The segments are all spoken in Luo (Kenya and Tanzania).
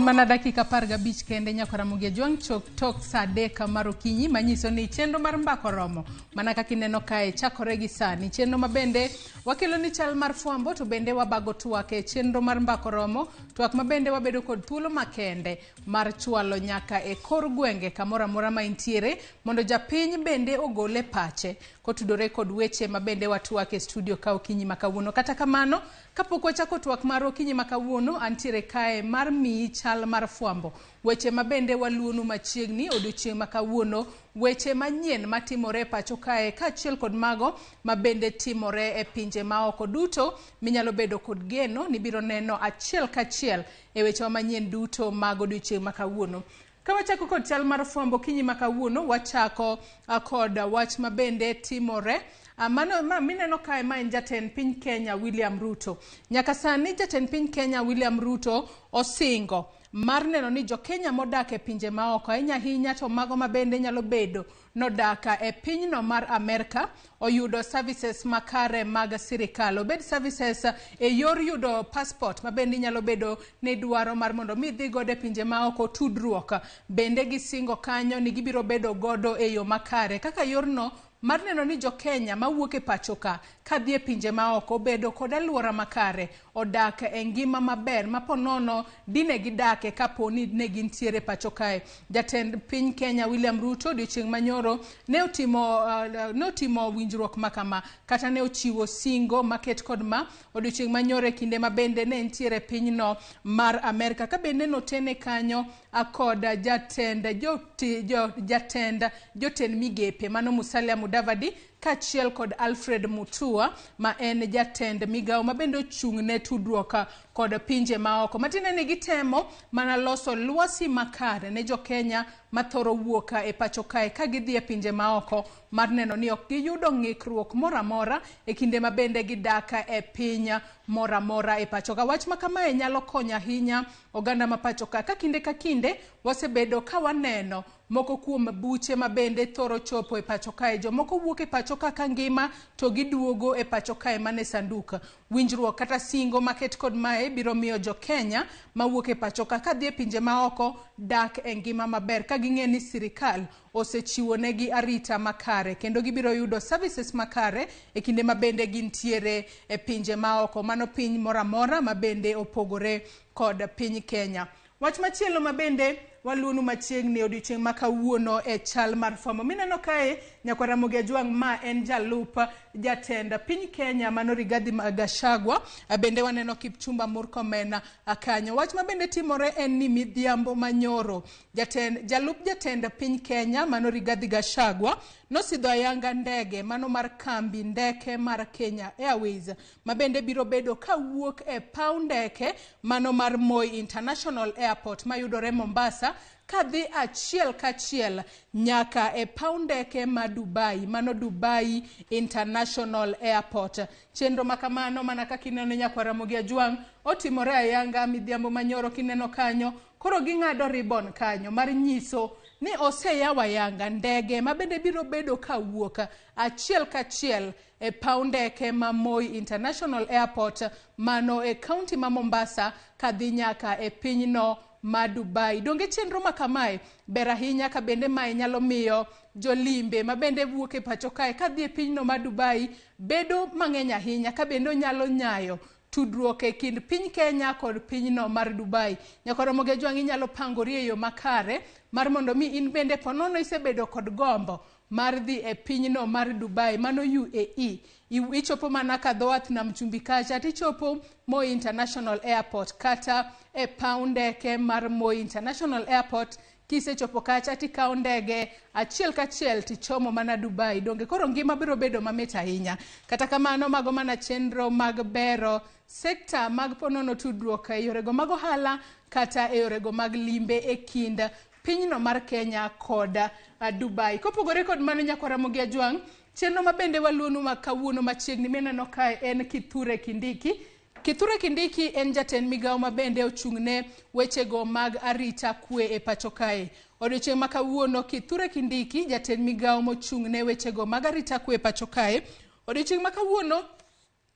En mana dakika 15 kende nyaka Ramogi Ajwang' chop tok saa 3 mar okinyi manyiso ni chenro mar mbaka oromo mana kaka ineno kae chakore gi sani. Chenro ma bende wakelo ni chal mar fwambo to bende wabago twak e chenro mar mbaka oromo, twak ma bende wabedo kod thuolo makende mar chwalo nyaka e kor gwenge kamoro amora ma intiere mondo japiny bende ogole pache kotudore kod weche ma bende watwak e studio ka okinyi ma kawuono. Kata kamano, kapok wachako twak mar okinyi ma kawuono, antiere kae mar miyi chal mar fwambo. Weche ma bende waluonu machiegni odiochieng' ma kawuono, weche manyien matimore e pacho kae kaachiel kod mago ma bende timore e pinje maoko duto minyalo bedo kod geno ni biro neno achiel kachiel e wechewa manyien duto mag odiochieng' ma kawuono. Ka wachako kod chal mar fwambo okinyi ma kawuono, wachako kod wach ma bende timore. Mano ma mineno kae ma en jatend piny Kenya William Ruto. Nyaka sani jatend piny Kenya William Ruto osingo mar neno ni jo Kenya modak e pinje maoko ahinya ahinya to mago ma bende nyalo bedo nodak e pinyno mar Amerka oyudo services makare mag sirikal. Obed services e yor yudo passport ma bende inyalo bedo ni dwaro mar mondo mi idhi godo e pinje maoko tudruok. Bende gisingo kanyo ni gibiro bedo godo e yo makare kaka yorno mar neno ni jo Kenya mawuok e pacho ka kadhi e pinje maoko bedo kod aluora makare, odak e ngima maber ma ponono dine gidake kapo ni ne gintiere pacho kae. Jatend piny Kenya William Ruto odiochieng' manyoro ne otimo winjruok makama kata ne ochiwo singo maket kod ma odiochieng' manyoro e kinde ma bende ne entiere pinyno mar Amerka ka bende notene kanyo kod jatend jotend migepe mano Musalia Mudavadi kaachiel kod Alfred Mutua ma en jatend migawo ma bende ochung' ne tudruok kod pinje maoko. Matiende ni gitemo mana loso lwasi makare ne jo Kenya mathoro wuok e pacho kae ka gidhi e pinje maoko mar neno ni ok giyudo ng'ikruok moro amora e kinde ma bende gidak e piny moro amora e pacho ka. Wach ma kamae nyalo konyo ahinya oganda ma pacho ka ka kinde ka kinde wasebedo ka waneno moko kuom buche ma bende thoro chopo e pacho kae. Jomoko wuok e pacho ka ka ngima to giduogo e pacho kae mana e sanduk. Winjruok kata singo maket kod mae biro miyo jo Kenya mawuok e pacho ka kadhi e pinje maoko dak e ngima maber ka ging'e ni sirikal osechiwo negi arita makare kendo gibiro yudo services makare e kinde ma bende gintiere e pinje maoko. Mano piny moro amora ma bende opogore kod piny Kenya. Wach machielo ma bende waluonu machiegni odiochieng' ma kawuono e chal mar fwambo. Mineno kae nyakwar Ramogi Ajwang' ma en jalup jatend piny Kenya mano Rigathi Gachagua. Bende waneno Kipchumba Murkomen kanyo. Wach ma bende timore en ni midhiambo manyoro jalup jatend piny Kenya mano Rigathi Gachagua nosidho ayanga ndege mano mar kambi ndeke mar Kenya Airways ma bende biro bedo kawuok e paw ndeke mano mar Moi International Airport mayudore Mombasa kadhi achiel kachiel nyaka e paw ndeke ma Dubai, mano Dubai International Airport. Chenro ma kamano mana kaka ineno nyakwar Ramogi Ajwang' otimore ayanga midhiambo manyoro kineno kanyo. Koro ging'ado ribbon kanyo mar nyiso ni oseyaw ayanga ndege ma bende biro bedo kawuok achiel kachiel e paw ndeke ma Moi International Airport mano e kaunti ma Mombasa kadhi nyaka e pinyno ma Dubai. Donge chenro ma kamae ber ahinya ka bende mae nyalo miyo jolimbe ma bende wuok e pacho kae kadhi e pinyno ma Dubai bedo mang'eny ahinya ka bende onyalo nyayo tudruok e kind piny Kenya kod pinyno mar Dubai. Nyakwar Ramogi Ajwang' inyalo pangori e yo makare mar mondo mi in bende ponono isebedo kod gombo mar dhi e pinyno mar Dubai, mano UAE. Ichopo mana ka dho wath nam chumbi kacha tichopo Moi International Airport kata e paw ndeke mar Moi International Airport. Kisechopo kacha tikawo ndege achiel kachiel tichomo mana Dubai. Donge koro ngima biro bedo mamit ahinya. Kata kamano mago mana chenro mag bero sekta mag ponono tudruok e yorego mag ohala kata e yorego mag limbe e kind pinyno mar Kenya kod Dubai. Kopogore kod mano nyakwar Ramogi Ajwang', chenro ma bende waluonu ma kawuono machiegni mineno kae en Kithure Kindiki. Kithure Kindiki en jatend migawo ma bende ochung'ne wechego mag arita kwe e pacho kae. Odiochieng' ma kawuono Kithure Kindiki, jatend migawo mochung'ne wechego mag arita kwe e pacho kae, odiochieng' ma kawuono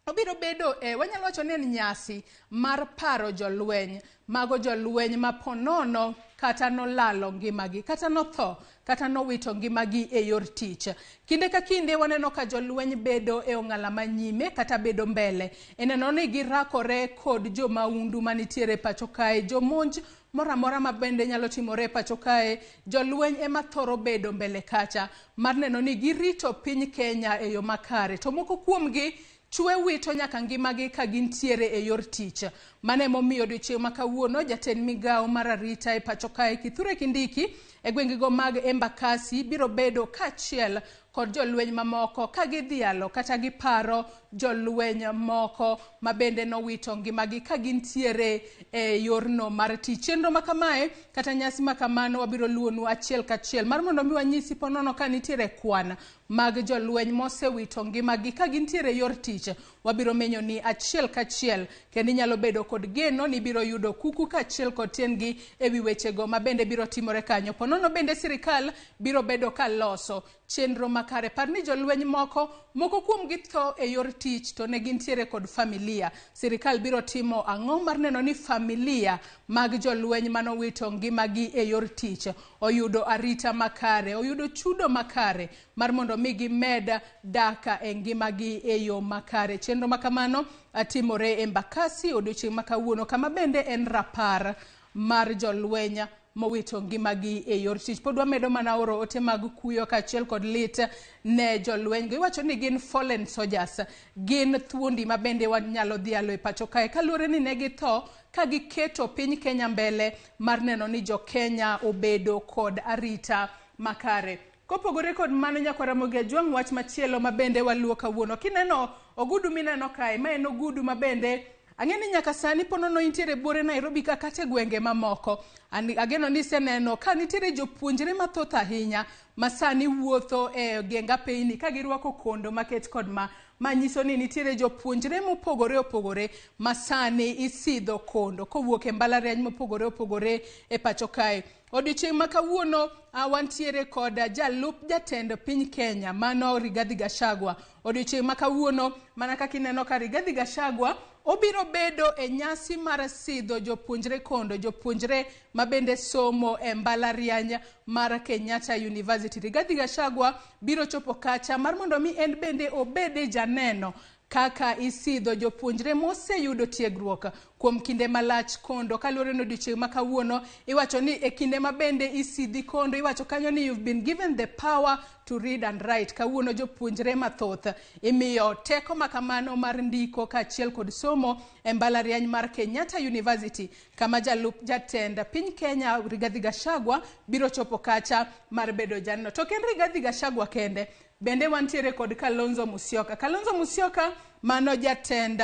Obiro bedo e wanyalo wacho ni en nyasi mar paro jolweny, mago jolweny ma ponono kata nolalo ngimagi, kata notho, kata nowito ngimagi e yor tich. Kinde ka kinde waneno ka jolweny bedo e ong'ala manyime kata bedo mbele. E neno ni girakore kod jomaundu manitiere pacho kae, jomonj moro amora ma bende nyalo timore e pacho kae, jolweny ema thoro bedo mbele kacha mar neno ni girito piny Kenya e yo makare. To moko kuomgi chwe wito nyaka ngimagi ka gintiere e yor tich. Mano emomiyo odiochieng' ma kawuono jatend migawo mar arita e pacho kae Kithure Kindiki e gwengego mag Embakasi biro bedo kaachiel kod jolweny mamoko ka gidhialo kata giparo jolweny moko ma bende nowito ngimagi ka gintiere e yorno mar tich. Chenro ma kamae kata nyasi ma kamano wabiro luwonu achiel kachiel mar mondo mi wanyisi ponono ka nitiere kwan mag jolweny mosewito ngimagi ka gintiere e yor tich. Wabiro menyo ni achiel kachiel kendo inyalo bedo kod geno ni ibiro yudo kuku kaachiel kod tiendgi e wi wechego ma bende biro timore kanyo. Ponono bende sirikal biro bedo ka loso chenro makare. Par ni jolweny moko, moko kuomgi tho e yor tich to ne gintiere kod familia. Sirikal biro timo ang'o mar neno ni familia mag jolweny manowito ngimagi e yor tich oyudo arita makare, oyudo chudo makare mar mondo mi gimed dak e ngimagi e yo makare. Chenro makamano timore e Embakasi odiochieng' ma kawuono kama bende en rapar mar jolweny mowito ngimagi e yor tich. Pod wamedo mana oro ote mag kuyo kaachiel kod lit ne jolweny go. Iwacho ni gin fallen soldiers, gin thuondi ma bende wanyalo dhialo e pacho kae kaluwore ni ne githo ka giketo piny Kenya mbele mar neno ni jo Kenya obedo kod arita makare. Kopogore kod mano nyakwar Ramogi Ajwang' wach machielo ma bende waluwo kawuono. Kineno ogudu mineno kae, ma en ogudu ma bende ang'e ni nyaka sani ponono intiere buore Nairobi ka kata e gwenge mamoko. Ageno ni iseneno ka nitiere jopuonjre mathoth ahinya ma sani wuotho e geng apeyni ka girwako kondo maket kod ma. Ma nyiso ni nitiere jopuonjre mopogore opogore ma sani isidho kondo kowuok e mbalariany mopogore opogore e pacho kae. Odiochieng' ma kawuono wantiere kod jalup jatend piny Kenya mano Rigathi Gachagua. Odiochieng' ma kawuono mana kaka ineno ka Rigathi Gachagua obiro bedo e nyasi mar sidho jopuonjre kondo, jopuonjre ma bende somo e mbalariany mar Kenyatta University. Rigathi Gachagua biro chopo kacha mar mondo mi en bende obede janeno kaka isidho jopuonjre moseyudo tiegruok kuom kinde malach kondo. Kaluwore ni odiochieng' ma kawuono iwacho ni e kinde ma bende isidhi kondo, iwacho kanyo ni you've been given the power to read and write. Kawuono jopuonjre mathoth imiyo teko ma kamano mar ndiko kaachiel kod somo e mbalariany mar Kenyatta University kama jalup jatend piny Kenya Rigathi Gachagua biro chopo kacha mar bedo janeno. To ok en Rigathi Gachagua kende, bende wantiere kod Kalonzo Musyoka. Kalonzo Musyoka mano jatend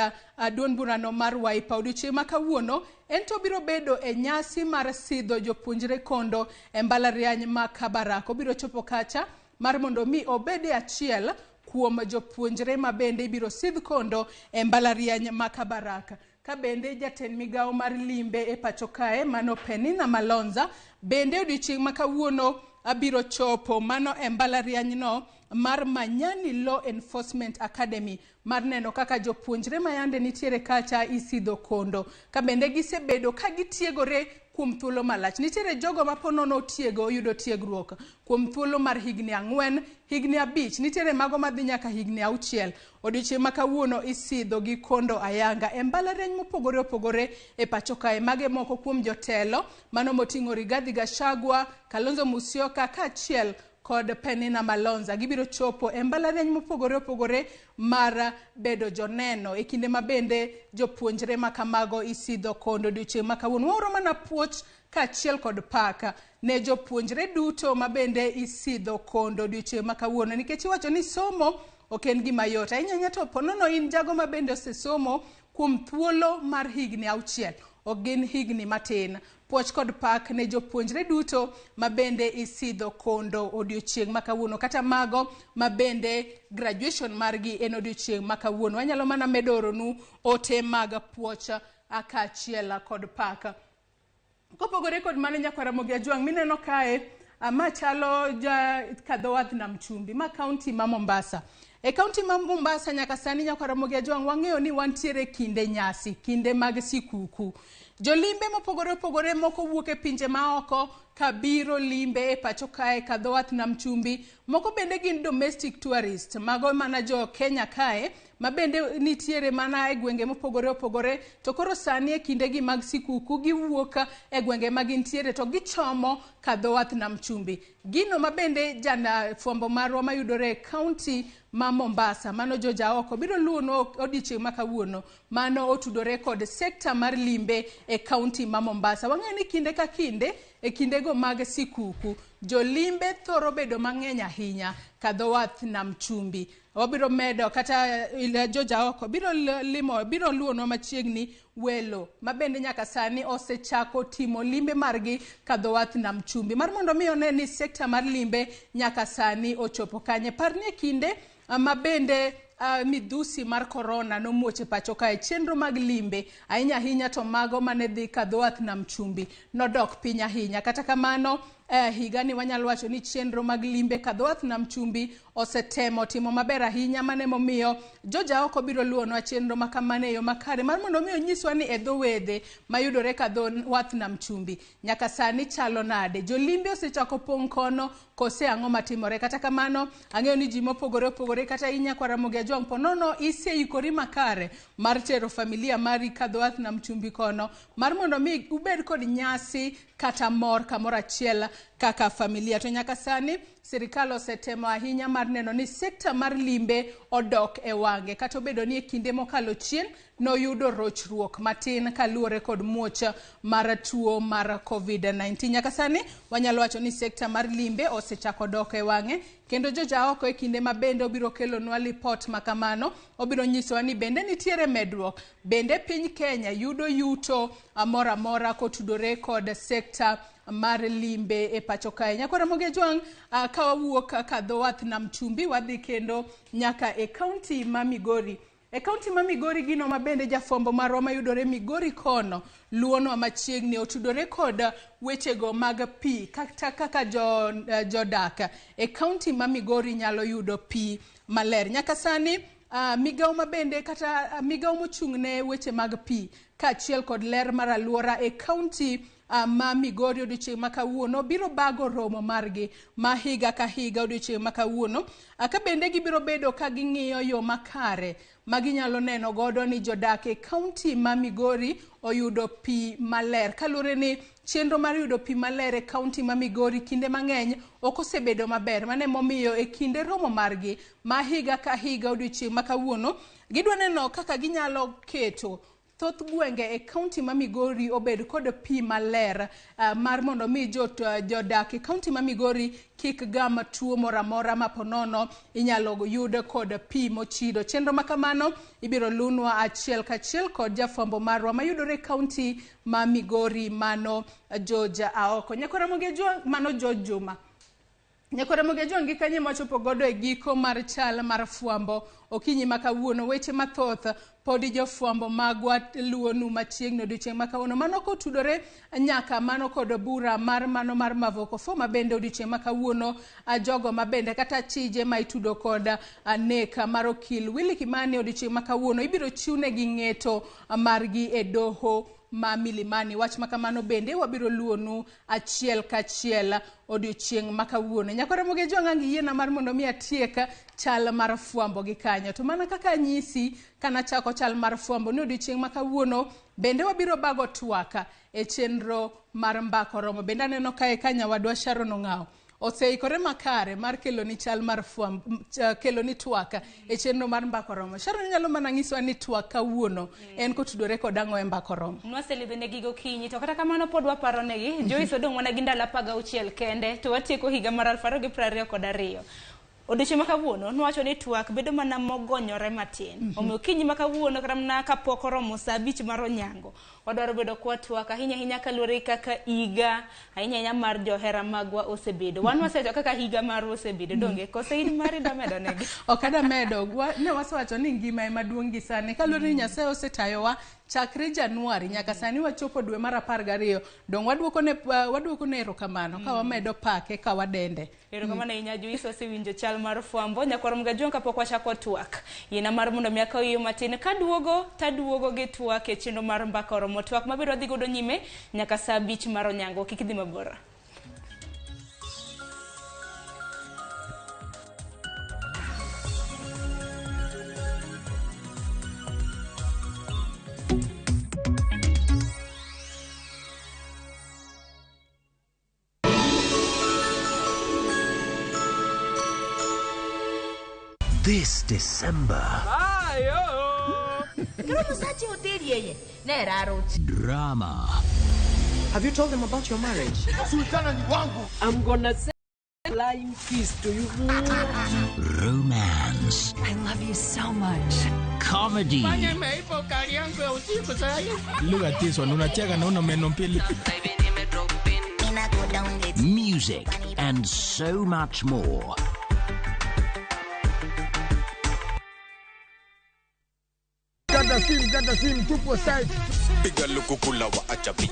duond burano mar Wiper. Odiochieng' ma kawuono en to obiro bedo e nyasi mar sidho jopuonjre kondo e mbalariany ma Kabarak. Obiro chopo kacha mar mondo mi obed e achiel kuom jopuonjre ma bende ibiro sidh kondo e mbalariany ma Kabarak. Ka bende jatend migawo mar limbe e pacho kae mano Penina Malonza bende odiochieng' ma kawuono abiro chopo mano e mbalariany no mar Manyani Law Enforcement Academy mar neno kaka jopuonjre ma yande nitiere kacha isidho kondo. Ka bende gisebedo ka gitiegore kuom thuolo malach. Nitiere jogo ma ponono otiego oyudo tiegruok kuom thuolo mar higni 4, higni 5, nitiere mago madhi nyaka higni 6. Odiochieng' ma kawuono isidho gi kondo ayanga e mbalariany mopogore opogore e pacho kae. Mage moko kuom jotelo mano moting'o Rigathi Gachagua, Kalonzo Musyoka kaachiel kod Penina Malonza. Gibiro chopo e mbalariany mopogore opogore mar bedo joneno e kinde ma bende jopuonjre ma kamago isidho kondo odiochieng' ma kawuono. Waoro mana puoch kaachiel kod paka ne jopuonjre duto ma bende isidho kondo odiochieng' ma kawuono, nikech iwacho ni somo ok en gima yot ahinya ahinya to ponono in jago ma bende osesomo kuom thuolo mar higni 6, ok gin higni matin. Puoch kod pak ne jopuonjre duto ma bende isidho kondo odiochieng' ma kawuono, kata mago ma bende graduation margi en odiochieng' ma kawuono. Wanyalo mana medo oronu ote mag puoch kaachiel kod pak. Kopogore kod mano, nyakwar Ramogi Ajwang' mineno kae, ma chalo ja kadho wath Nam Chumbi, ma kaunti ma Mombasa. E kaunti ma Mombasa nyaka sani nyaka Ramogi Ajwang' wang'eyo ni wantiere kinde nyasi, kinde mag sikuku. Jolimbe mopogore opogore moko wuok e pinje maoko kabiro limbe e pacho kae ka dho wath nam chumbi, moko bende gin domestic tourist, mago mana jo Kenya kae ma bende nitiere mana e gwenge mopogore opogore to koro sani e kindegi mag sikuku giwuok e gwenge ma gintiere to gichomo ka dho wath nam chumbi. Gino ma bende jana fwambo marwa mayudore e kaunti ma Mombasa, mano George Aoko, biro luwonwa odiochieng' ma kawuono. Mano otudore kod sekta mar limbe e kaunti ma Mombasa. Wang'eyo ni kinde ka kinde, e kindego mag sikuku, jolimbe thoro bedo mang'eny ahinya ka dho wath nam chumbi. Wabiro medo kata George Aoko biro limo, biro luwonwa machiegni welo ma bende nyaka sani osechako timo limbe margi ka dho wath nam chumbi mar mondo mi one ni sekta mar limbe nyaka sani ochopo kanye. Par ni e kinde ma bende midhusi mar korona nomuoch e pacho kae, chenro mag limbe ahinya ahinya to mago mane dhi ka dho wath nam chumbi nodok piny ahinya. Kata kamano higani wanyalo wacho ni chenro mag limbe ka dho wath nam chumbi osetemo timo maber ahinya, mane momiyo George Aoko biro luwonwa chenro ma kamano e yo makare mar mondo mi onyiswa ni e dho wedhe mayudore ka dho wath nam chumbi nyaka sani chalo nade, jolimbe osechako pong' kono kose ang'o matimore. Kata kamano ang'eyo ni ji mopogore opogore kata in nyakwa Ramogi Ajwang' ponono iseikori makare mar tero familia mari ka dho wath nam chumbi kono mar mondo mi ubed kod nyasi kata mor kamoro achiel kaka familia. To nyaka sani sirikal osetemo ahinya mar neno ni sekta mar limbe odok e wang'e, kata obedo ni e kinde mokalo chien noyudo rochruok matin kaluwore kod muoch mar tuo mar COVID-19. Nyaka sani wanyalo wacho ni sekta mar limbe osechako dok e wang'e, kendo George Aoko e kinde ma bende obiro kelonwa lipot ma kamano, obiro nyisowa ni bende nitiere medruok, bende piny Kenya yudo yuto moro amora kotudore kod sekta mar limbe e pacho kae. Nyakwa Ramogi Ajwang', ka wawuok ka dho wath nam chumbi wadhi kendo nyaka e kaunti ma Migori. E kaunti ma Migori gino ma bende jafwambo marwa mayudore Migori kono luwonwa machiegni otudore kod wechego mag pi kata kaka jodak e kaunti ma Migori nyalo yudo pi maler. Nyaka sani migawo ma bende kata migawo mochung' ne weche mag pi kaachiel kod ler mar alwora e kaunti ma Migori odiochieng' ma kawuono biro bago romo margi ma higa ka higa odiochieng' ma kawuono. Ka bende gibiro bedo ka ging'iyo yo makare ma ginyalo neno godo ni jodak e kaunti ma Migori oyudo pi maler. Kaluwore ni chenro mar yudo pi maler e kaunti ma Migori kinde mang'eny ok osebedo maber. Mano emomiyo e kinde romo margi ma higa ka higa odiochieng' ma kawuono gidwa neno kaka ginyalo keto thoth gwenge e kaunti ma Migori obed kod pi maler mar mondo mi jodak e kaunti ma Migori kik gam tuo moro amora ma ponono inyalo yud kod pi mochido. Chenro ma kamano ibiro lunwa achiel kachiel kod jafwambo marwa mayudore e kaunti ma Migori mano George Aoko. Nyakwa Ramogi Ajwang', mano George Juma. Nyakwa Ramogi Ajwang' gi kanye mwachopo godo e giko mar chal mar fwambo okinyi ma kawuono. Weche mathoth podi jofwambo magwa luwonu machiegni odiochieng' ma kawuono. Mano kotudore nyaka mano kod bura mar mano mar Mavoko 4 ma bende odiochieng' ma kawuono jogo ma bende kata chije ma itudo kod nek mar okil Willy Kimani odiochieng' ma kawuono ibiro chiwnegi ng'eto margi e doho ma Milimani. Wach ma kamano bende wabiro luwonu achiel kachiel odiochieng' ma kawuono. Nyakwa Ramogi Ajwang' ang' yiena mar mondo mi atiek chal mar fwambo gi kanyo. To mana kaka anyisi kanachako chal mar fwambo ni odiochieng' ma kawuono bende wabiro bago twak e chenro mar Mbaka Oromo. Bende aneno kae ka nyawadwa Sharon Ong'awo oseikore makare mar keloni chal mar fwambo, keloni twak e chenro mar Mbaka Oromo. Sharon inyalo mana nyisowa ni twak kawuono en kotudore kod ang'o e Mbaka Oromo? Nwaselidhonegi gokinyi to kata kamano pod waparonegi Joyce odong' mana gi ndalo 16 kende to watieko higa mar 2022. Odiochieng' ma kawuono nwawacho ni twak bedo mana mogonyore matin. Omiyo okinyi ma kawuono kata mana kapok oromo saa 5 mar onyango. Wadwaro bedo kwa twak ahinya ahinya kaluwore gi kaka higa ahinya ahinya mar johera magwa osebedo. Wan wasewacho kaka higa marwa osebedo donge kose in mari damedo negi? Ok adamedo. Ne wasewacho ni ngima ema duong' gi sani. Kaluwore ni Nyasaye osetayowa chakre Januari nyaka sani wachopo dwe mar 12. Dong waduoko ne erokamano ka wamedo pake ka wadende. Erokamano ahinya Joyce, wasewinjo chal mar fwambo. Nyakwar Mgajwang' kapok wachako twak. Yiena mar mondo mi akaw yueyo matin. Kaduogo taduogo gi twak e chenro mar Mbaka Oromo. Twak mabiro wadhi godo nyime nyaka saa 5 mar onyango. Kik idhi mabor. This December. Drama. Have you told them about your marriage? I'm gonna say flying kiss to you. Romance. I love you so much. Comedy. Look at this one. Unacheka na una meno mbili. Music and so much more. Gata sim, tupo site. Piga lukukula wa achabi.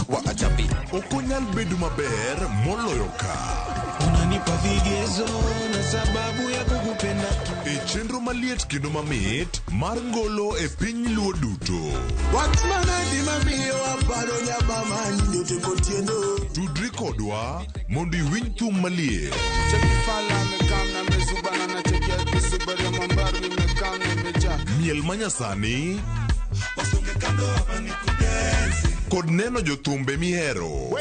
Wa achabi. Okonyal bedo maber moloyo ka. Unanipa vigezo na sababu ya kukupenda. E chenro maliet kendo mamit mar ngolo e piny Luo duto. Wach manadi mamiyo aparo nyabama nyote kotieno. Tudri kodwa mondo iwinj thum maliet. Miel manyasani kod neno jothumbe mihero.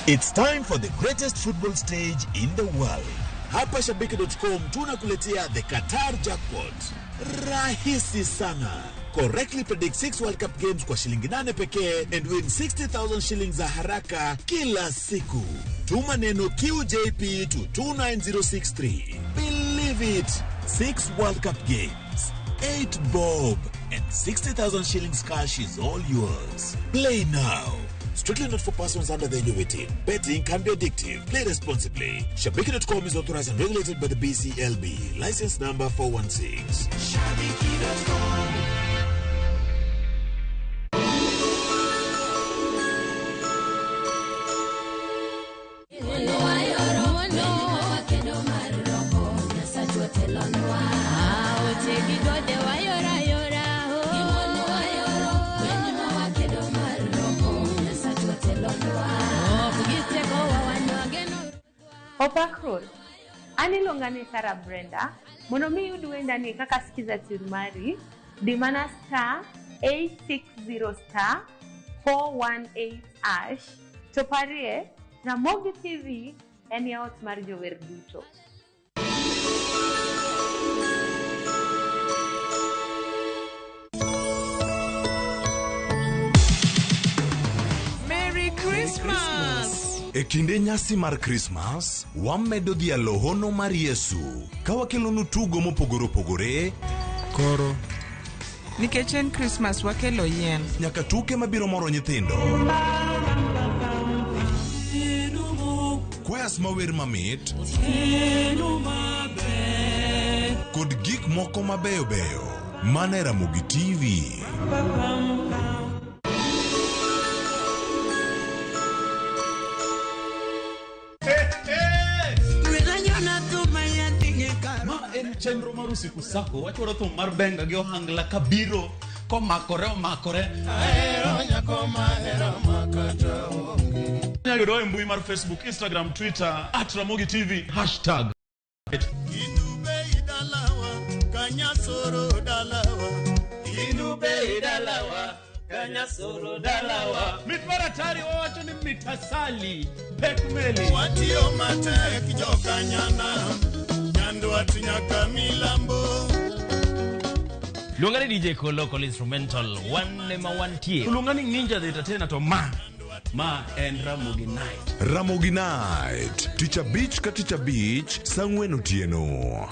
It's time for the greatest football stage in the world. Hapa Shabiki.com tunakuletea the Qatar Jackpot. Rahisi sana. Correctly predict 6 World Cup games kwa shilingi 8 pekee and win 60,000 shillings za haraka kila siku. Tuma neno QJP to 29063. Believe it. 6 World Cup games, 8 bob and 60,000 shillings cash is all yours. Play now. Strictly not for persons under the age of 18. Betting can be addictive. Play responsibly. Shabiki.com is authorized and regulated by the BCLB. License number 416. Shabiki.com. Opak Road. An iluonga ni Sarah Brenda. Mondo mi iyud wendani kaka sikiza tune mari, di mana star 860 star 418 hash to parie Ramogi TV en yaot mar jower duto. Merry Christmas! E kinde nyasi mar Christmas, wamedo dhialo hono mar Yesu ka wakelonu tugo mopogore opogore. Koro nikech en Christmas wakelo yien. Nyaka tuke mabiro moro nyithindo. Kwayas mawer mamit kod gik moko mabeyo beyo. Mana e Ramogi TV. Ma en chenro mar usiku sako wachwaro thum mar benga gi ohangla kabiro komakore omakore. Inyalo yudowa e mbui mar Facebook, Instagram, Twitter @Ramogi TV hashtag. Mit mar atari wawacho ni mitasali pek meli. Watiyo matek jokanyana Nyandwat nyaka milambo. Luonga ni DJ Kolo Kolo Instrumental, wan ema wantie. Luonga ni Ninja the Entertainer to ma Ma en Ramogi Night. Ramogi Night, tich abich ka tich abich, saa ang'wen otieno.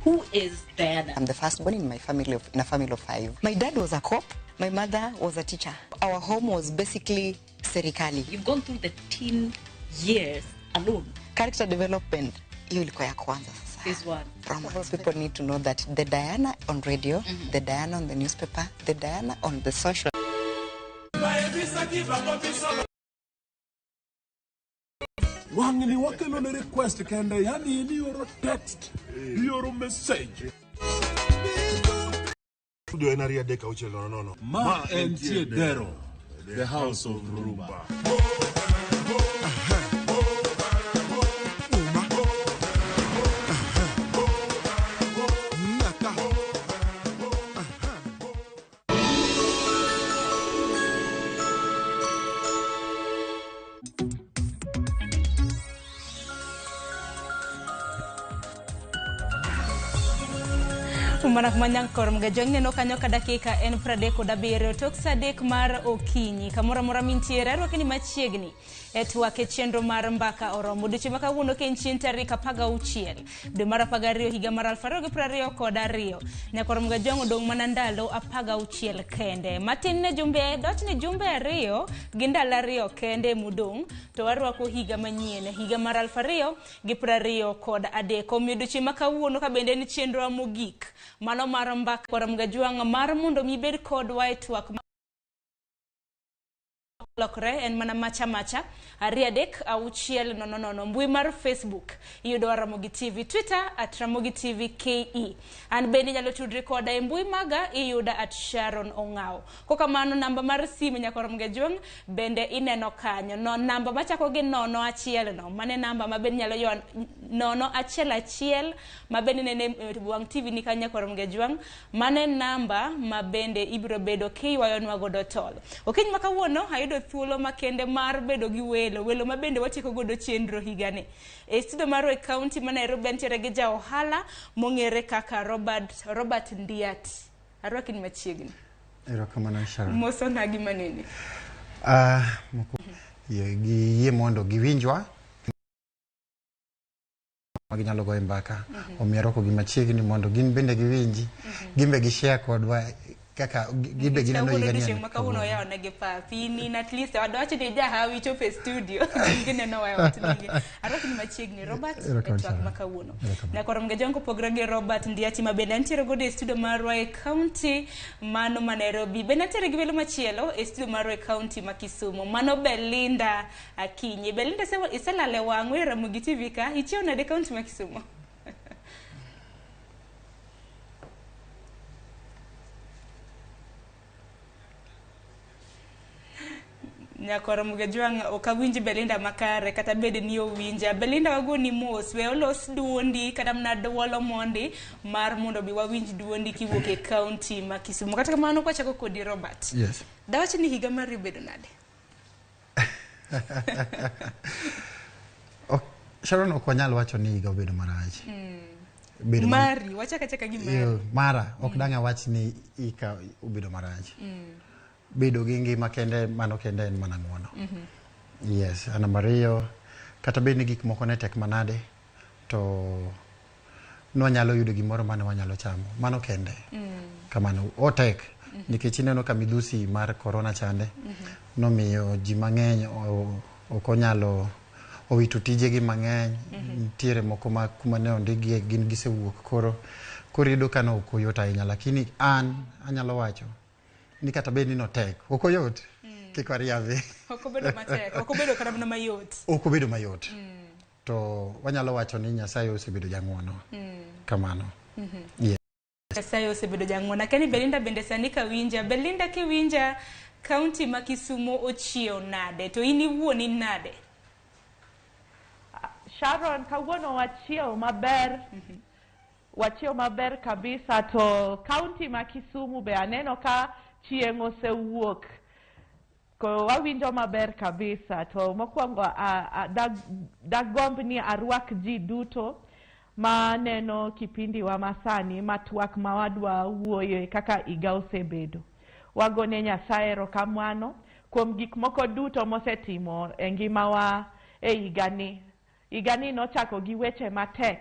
Who is Diana? I'm the firstborn in my family of, in a family of five. My dad was a cop. My mother was a teacher. Our home was basically serikali. You've gone through the teen years alone. Character development, hiyo ilikuwa ya kwanza sasa. This one. Romance. People need to know that the Diana on radio, the Diana on the newspaper, the Diana on the social. Wang'ni wakelo ne request kende, yani in ioro text, ioro message. Studio en 2 3 6 0 0. Ma entie Dero, the house of Rumba. Mana kumanyang kor mgajwang' neno kanyo ka dakika en 37 tok sa 3 mar okinyi. Kamoro amora mintiere, arwaki ni machiegni e twak e chenro mar Mbaka Oromo. Odiochieng' ma kawuono ka en chieng' tarik 16 dwe mar 12 higa mar 2022. Nyakwar Mgajwang' odong' mana ndalo 16 kende. Matin ne jumbe, dwach ni jumbe 2 gi ndalo 2 kende modong' to warwako higa manyien, higa mar 2023. Omiyo odiochieng' ma kawuono ka bende en chenro mogik mano mar Mbaka Kor Mgajwang' mar mondo mi ibed kodwa e twak lokre en mana macha macha 2 3 6 0 0 0. Mbui mar Facebook iyudo Ramogi TV, Twitter @RamogiTV KE. An bende inyalo tudri koda e mbui maga, iyuda @SharonOng'aw. Kokamano namba mar simu nyakwar Mgajwang' bende ineno kanyo no, namba machako gi 0 1 no, mane namba ma bende inyalo ywa 0 1 1 ma bende inene e wang' TV ni kanyo. Nyakwar Mgajwang', mane namba ma bende ibiro bedo kiywayonwa godo tol. Okinyi ma kawuono ayudo thuolo makende mar bedo gi welo, welo ma bende watieko godo chenro higani e studio marwa e kaunti ma Nairobi. Antiere gi ja ohala mong'ere kaka Robert Ndiat. Arwaki ni machiegni. Erokamano, Sharon. Mosona gi manene. Giyie mondo giwinjwa ma ginyalo goyo mbaka. Omiyo arwakogi machiegni mondo gin bende giwinji, gin be gishare kodwa kaka gin be gineno Kawuono higa ni. Odiochieng' ma kawuono oyawonegi pap in at least wadwach ni jahawi chopo e studio, gin gineno wa e ot nigi. Arwaki ni machiegni, Robert, e Erokamano, twak Sharon. ma kawuono. Erokamano. Nyakwar Mgajwang' kopogore gi Robert Ndiati ma bende antiere godo e studio marwa e kaunti mano ma Nairobi, bende antiere gi welo machielo e studio marwa e kaunti ma Kisumu, mano Belinda Akinyi. Belinda, iselalo e wang'wa e Ramogi TV ka. Ichiew nade kaunti ma Kisumu? Nyakwar Mgajwang' ok awinj Belinda makare, kata bed ni owinja. Belinda, wagoni mos, we olos duondi kata mana duolo mondi mar mondo bi wawinj duondi kiwuok e kaunti ma Kisumu. Kata kamano, kwachako kodi, Robert. Yes. Dawach ni higa mari obedo nade? Ok, Sharon, ok wanyal wacho ni higa obedo marach. Bedo Mari, wachak achaka gi mari. Yo, mara ok dang' awach ni ika obedo marach. Bedo gi ngima kende, mano kende en mana ng'uono. Yes, namba ariyo, kata bed ni gik moko ne tek manade, to nwanyalo yudo gimoro mane wanyalo chamo. Mano kende. Kamano, otek. Nikech ineno ka midhusi mar corona chande, nomiyo ji mang'eny ok onyalo owito tijegi mang'eny. Nitiere moko ma kuma ne ondikgie gin gisewuok koro. Koro iyudo ka no ok oyot ahinya, lakini an anyalo wacho ni kata bed ni notek, ok oyot. Kik wariambi. Ok obedo matek, ok obedo kata mana mayot. Ok obedo mayot. To wanyalo wacho ni Nyasaye osebedo jang'uono. Kamano. Yeah. Nyasaye osebedo jang'uono. Akia ni Belinda bende sani ka winja. Belinda, kiwinja, kaunti ma Kisumu ochiew nade? To in iwuon in nade? Sharon, kawuono wachiew maber. Wachiew maber kabisa, to kaunti ma Kisumu be aneno ka chieng' osewuok. Ko wawinjo maber kabisa. To mokwongo dagomb ni arwak ji duto Ma neno kipindi wa masani ma twak ma wadwa wuoyoe kaka higa osebedo. Wagone Nyasaye erokamano kuom gik moko duto mosetimo e ngimawa e higani. Higani nochako gi weche matek.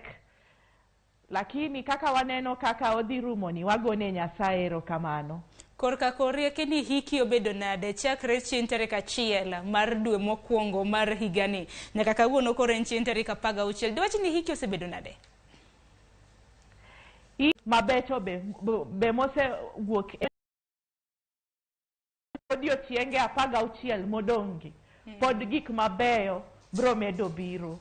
Lakini kaka waneno kaka odhi rumoni, wagone Nyasaye erokamano. Korka korieke ni hiki obedo nade chakre chieng' tarik 1 mar dwe mokwongo mar higani nyaka kawuono koro en chieng' tarik 16. Diwach ni hiki osebedo nade? Mabecho be mosewuok e odiochienge 16 modong'gi pod gik mabeyo bro medo biro.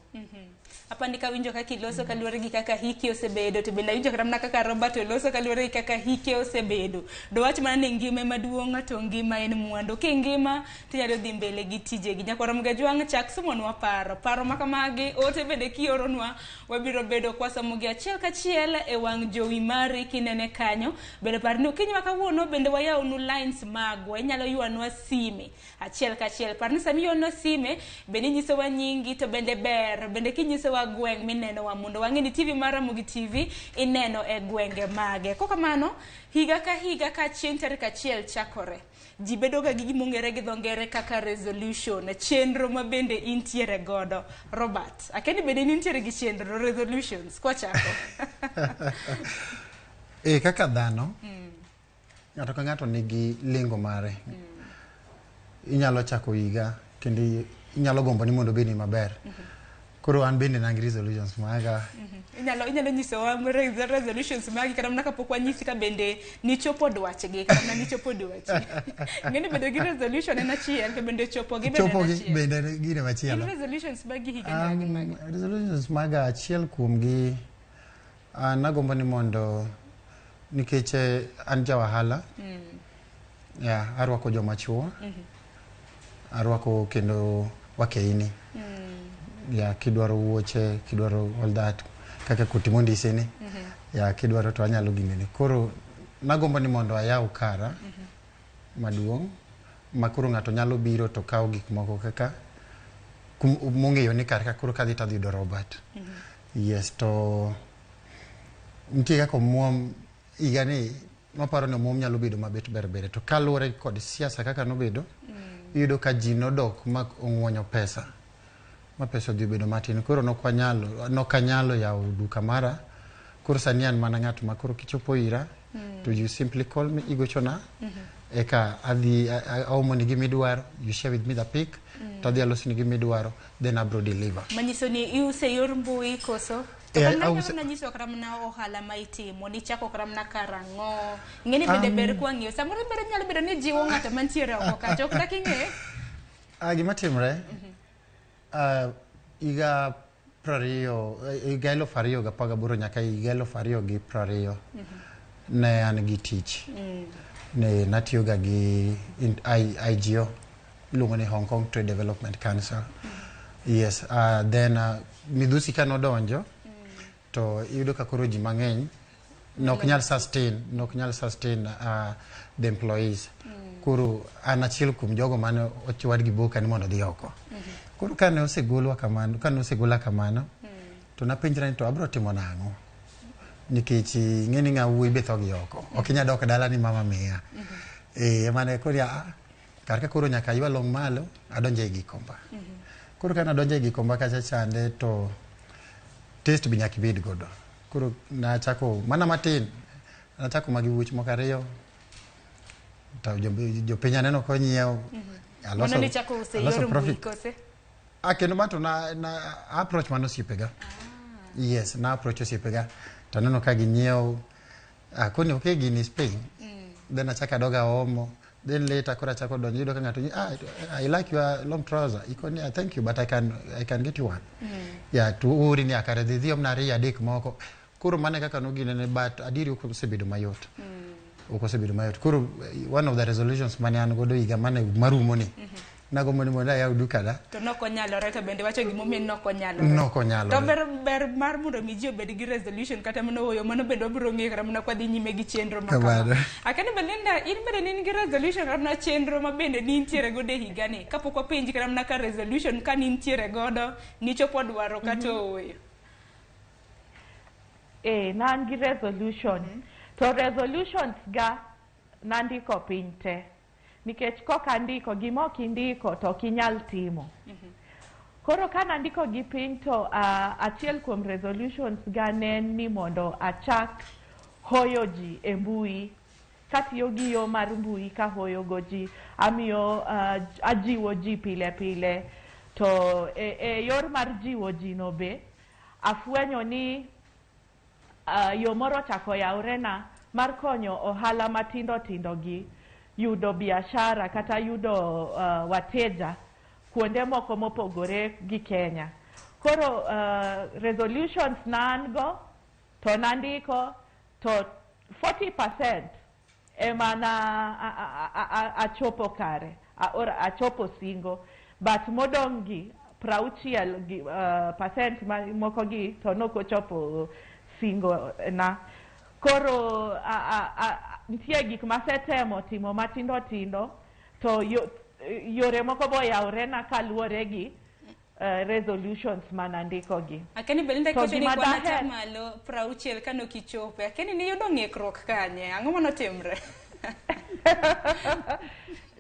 Apani kawinjo kaka iloso kaluwore gi kaka hiki osebedo, to bende awinjo kata mana kaka Robert oloso kaluwore gi kaka hike osebedo. Dowach mana ni ngima ema duong' to ngima en mwandu. Kingima tinyalo dhi mbele gi tijegi. Nyakwar Mgajwang' chak somonwa paro. Paro ma kamagi ote bende kioronwa wabiro bedo kwasomogi achiel kachiel e wang' jowi mari kinene kanyo. Bende par ni okinyi ma kawuono bende wayawonu lines magwa. Inyalo ywanwa sime achiel kachiel. Par ni sama iywanwa sime bende inyisowa nyingi to bende ber. Bende kinyisowa gweng' minenowa mondo wang'e ni TV mar Ramogi TV ineno e gwenge mage. Kokamano, higa ka higa ka chieng' tarik 1 chakore, ji bedo ga gi gima ong'ere gi dho ngere kaka resolution, chenro ma bende intiere godo. Robert, akia ni bende in intiere gi chenro, resolutions, kwachako. E kaka dhano, ng'ato ka ng'ato nigi lengo mare. Inyalo chako higa kendo inyalo gombo ni mondo obedni maber. Koro an bende an gi resolutions maga. Inyalo nyisowa resolutions magi kata mana kapok wanyisi ka bende nichopo dwachgi kata mana nichopo dwachi. Ing'eni bedo gi resolution en achiel to bende chopo gi bende en Chopo gi achiel. bende en gino machielo. Gin resolutions magi higa ni mage? Resolutions maga achiel kuom gi nagombo ni mondo nikech an ja ohala, yeah, arwako joma chuo, arwako kendo wakeini. Yeah, kidwaro wuoche, kidwaro all that kaka koti mondise ni. Yeah, kidwaro to anyalo ginene. Koro nagombo ni mondo ayaw kara maduong' ma koro ng'ato nyalo biro to kawo gik moko kaka mong'eyo ni kar ka koro kadhi tadhi yudo Robert. Yes, to nitie kaka omuom higa ni maparo ni omuom nyalo bedo mabet ber ber to kaluwore kod siasa kaka nobedo, iyudo ka ji nodok ma ong'uonyo pesa ma pesa odhi obedo matin. Koro nokanyalo yawo duka mara. Koro sani an mana ng'at ma koro kichopo ira to you simply call me, igochona, eka adhi aomoni gimidwaro, you share with me the pic, tadhi alosoni gimidwaro, then abro deliver. Manyiso ni iuse yor mbui koso? To kata mana nyiso kata mana ohala ma itimo, nichako kata mana karang'o. Ing'eni bende ber kwang'iyo. Samoro ber nyalo bedo ni jiwo ng'ato mantiere oko kacha, ok dak ing'e? Gima timre, higa 20, higa 2018 nyaka higa 2020 ne an gi tich. Ne natiyoga gi IGO iluongo ni Hong Kong Trade Development Council. Yes, then midhusi ka nodonjo to iyudo ka koro ji mang'eny nok nyal sustain the employees. Koro an achiel kuom jogo mane ochwad gi boka ni mondo odhi oko. Koro kane osegolwa kamano, kane osegola kamano, to napenjra ni to abro timo nang'o? Nikech ing'e ni ng'a wuoyi be tho gi oko. Ok inyal dok dala ni mama miya. Emane koro ya, kar ka koro nyaka aywa long malo, adonjo e Gikomba. Koro kane adonjo e Gikomba kacha chande to taste be nyaka ibed godo. Koro nachako mana matin, nachako magi wuoch moko ariyo, to jopiny aneno konyiewo. Mano nichako use Aloso yor mbui profit. kose? Kendo ma to na approach mano osiepega. Yes, na approach osiepega. To aneno ka ginyiewo. Koni okay gini is paying. Then achako adog aomo. Then later koro achako donjo iyudo ka ng'ato ni I like your long trouser. Ikoni thank you but I can get you one. Yeah, to uri ni akare dhi omna ariyo adek moko. Koro mano e kaka noginene but adieri ok osebedo mayot. Ok osebedo mayot. Koro one of the resolutions mane an godo higa mane marumo ni. Nagombo ni mondo ayaw duka na. To nokonyalore to bende wacho gimomiyo nokonyalore. Nokonyalore. To ber mar mondo mi ji obed gi resolution kata mana wuoyo mano bende wabiro ng'iyo kata mana kwadhi nyime gi chenro ma kama. Kamano. Akani Belinda, in bende in gi resolution kata mana chenro ma bende nintiere godo e higani. Kapok wapenji kata mana ka resolution ka nintiere godo, nichopo dwaro kata ooyo. Ne an gi resolution. To resolutions ga nandiko piny te. Nikech kok andiko, gima ok indiko to ok inyal timo. Koro ka nandiko gi piny to achiel kuom resolutions ga ne en ni mondo achak hoyo ji e mbui. Katiyo gi yo mar mbui kahoyo go ji, amiyo ajiwo ji pile pile. To e yor mar jiwo ji no be, afwenyo ni yo moro ochako yawre na mar konyo ohala matindo tindo gi yudo biashara kata yudo wateja kuonde moko mopogore gi Kenya. Koro resolutions na an go to nandiko to 40% ema na achopo kare or achopo singo, but modong' gi 60 gi percent moko gi to nokochopo singo na. Koro nitie gik masetemo timo matindo tindo to yore moko boyawre na kaluwore gi resolutions manandiko gi. Akeni Belinda, To kiwacho ni gima kwan daher- 60% kanok ichope, akeni niyudo ng'ikruok kanye? Ang'o manotimre?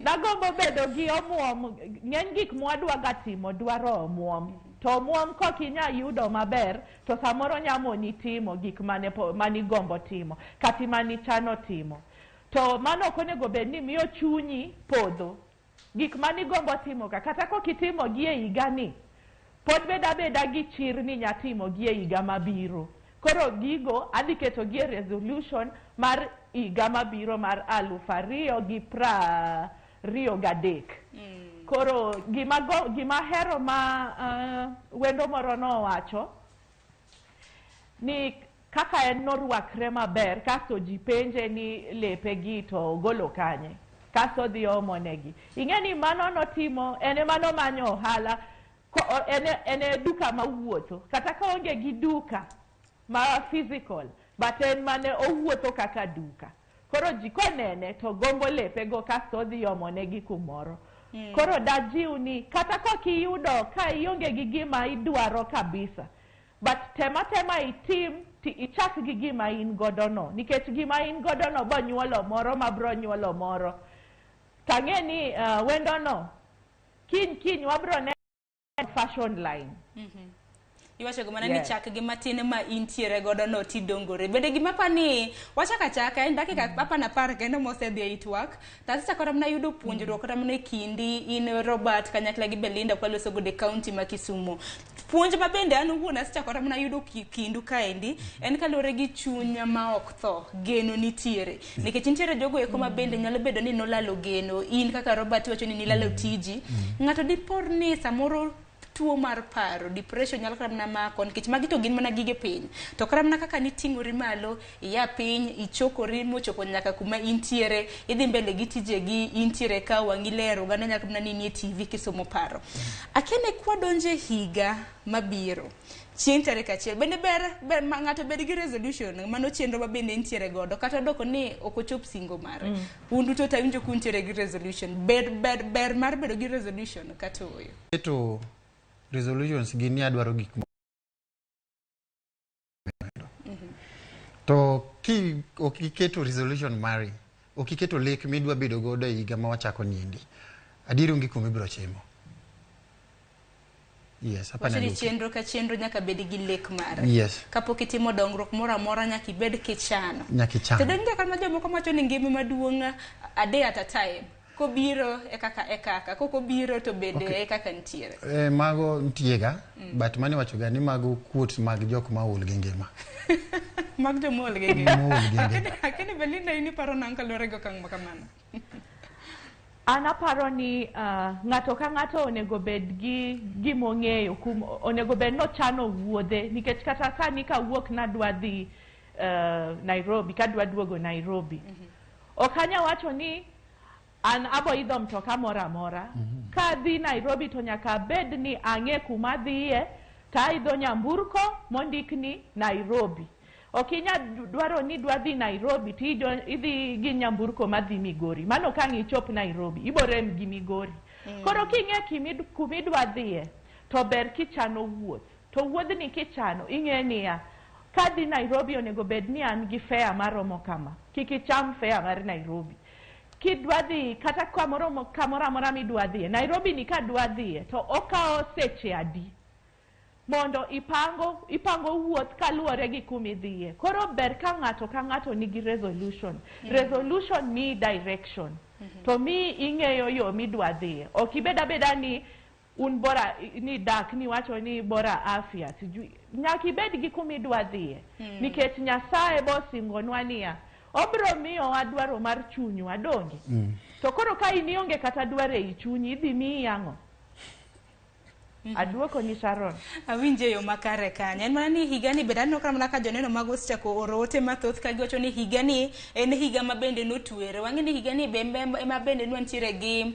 Nagombo bedo gi omuom. Ng'eny gik mwadwaga timo dwaro omuom, to omuom kok inya yudo maber to samoro nyamoni timo gik mane manigombo timo kata manichano timo. To mano ok onego bed ni miyo chunyi podho. Gik manigombo timo ka, kata kok itimo gi e higa ni, pod bed abeda gi chir ni nya timo gi e higa mabiro. Koro gigo adhi keto gi e resolution mar higa mabiro mar 2023. Koro gima hero ma wendo moro nowacho ni kaka en norwakre maber, kasto ji penje ni lepe gi to ogolo kanye, kasto odhi omo negi. Ing'e ni mano notimo en ema nomanyo ohala en e duka mawuotho, kata ka onge gi duka ma physical, but en mane owuotho kaka duka. Koro ji konene to gombo lepego, kasto odhi omo negi kumoro. Koro dajiw ni kata kok iyudo ka ionge gi gima idwaro kabisa, but tema tema itim ti ichak gi gima in godo no, nikech gima in godo no bonyuolo moro ma bro nyuolo moro. Tang'e ni wendo no kiny kiny wabro neno fashion line. Iwacho go mana ni chak gi matin ma intiere godo no tidongore. Bende gima pani wachako achaka en dakika 10 kendo mosedhi ei twak. To asechako kata mana yudo puonjruok kata mana e kindi in Robert kanyakla gi Belinda kwaloso godo e kaunti ma Kisumu. Puonj ma bende an owuon asechako kata mana yudo kindu kaendi en kaluwore gi chuny ma ok tho, geno nitiere. Nikech nitiere jogo eko ma bende nyalo bedo ni nolalo geno. In kaka Robert iwacho ni nilalo tiji. Ng'ato dipor ni samoro tuo mar paro, depression nyalo kata mana mako, nikech magi to gin mana gige piny. To kata mana kaka niting'ori malo, iya piny, ichokori mochopo nyaka kuma intiere, idhi mbele gi tijegi, intiere ka wang'i ler, oganda nyalo kata mana neni e TV kisomo paro. Akene kwadonjo e higa mabiro, chieng' tarik 1, bende ber ma ng'ato bed gi resolution, mano chenro ma bende intiere godo, kata odoko ni ok ochop singo mare. Un duto to awinjo kuntiere gi resolution. Ber mar bedo gi resolution kata ooyo? Keto resolutions gin ni adwaro gik moko. To ki ok iketo resolution mari, ok iketo lek midwa bedo godo e higa ma wachako niendi, adieri onge kuma ibiro chimo. Yes, hapana. Wacho ni duki. chenro ka chenro nyaka bed gi lek mare. Yes. Kapok itimo dongruok moro amora nyaka ibed kichano. Nyaka ichan. To donge kama jomoko wacho ni ngima maduong' a day at a time. Kobiro e kaka e kaka, kok obiro to bende e kaka nitiere. Mago ntiega, but mane wacho ga ni mago quotes mag jok ma ool gi ngima. Mag joma ool gi ngima. Mool gi ngima. Akeni Belinda, in iparo nang'o kaluwore gi okang' ma kamano? An aparo ni ng'ato ka ng'ato onego bed gi gimong'eyo kum onego bed nochano wuodhe, nikech kata sani kawuok nadwa dhi Nairobi, kadwa duogo Nairobi, ok anya wacho ni an abo idho mtoka moro amora. Ka adhi Nairobi to nyaka abed ni ang'e kuma adhiye, to aidho nyamburko mondik ni Nairobi. Ok inya dwaro ni dwa dhi Nairobi to idhi gi nyamburko madhi Migori. Mano ka ang' ichop Nairobi, ibo rem gi Migori. Koro king'e kumidwa dhiye, to ber kichano wuoth. To wuodhni kichano, ing'e niya, Kadhi Nairobi onego bed ni an gi fare maromo kama. Kik icham fare mar Nairobi. Kidwa dhi kata kamoro kamoro amora midwa dhiye. Nairobi ni kadwa dhiye to okawo seche adi? Mondo ipango wuoth kaluwore gi kumidhiye. Koro ber ka ng'ato ka ng'ato nigi resolution. Resolution miyi direction. To miyi ing'eyo yo midwa dhiye. Ok ibed abeda ni un bora ni dak ni wacho ni bora afya sijui. Nyaka ibed gi kumidwa dhiye. Nikech Nyasaye bosingonwa niya, obro miyowa dwaro mar chunywa donge. To koro ka in ionge kata dwaro ei chunyi, idhi miyi ang'o? Aduoko ni Sharon. Awinjo e yo makare kanyo. En mana ni higani bende aneno mana ka joneno mag osechako oro ote mathoth ka giwacho ni higani en higa ma bende notwere. Wang'e ni higani be ema bende nwantiere gi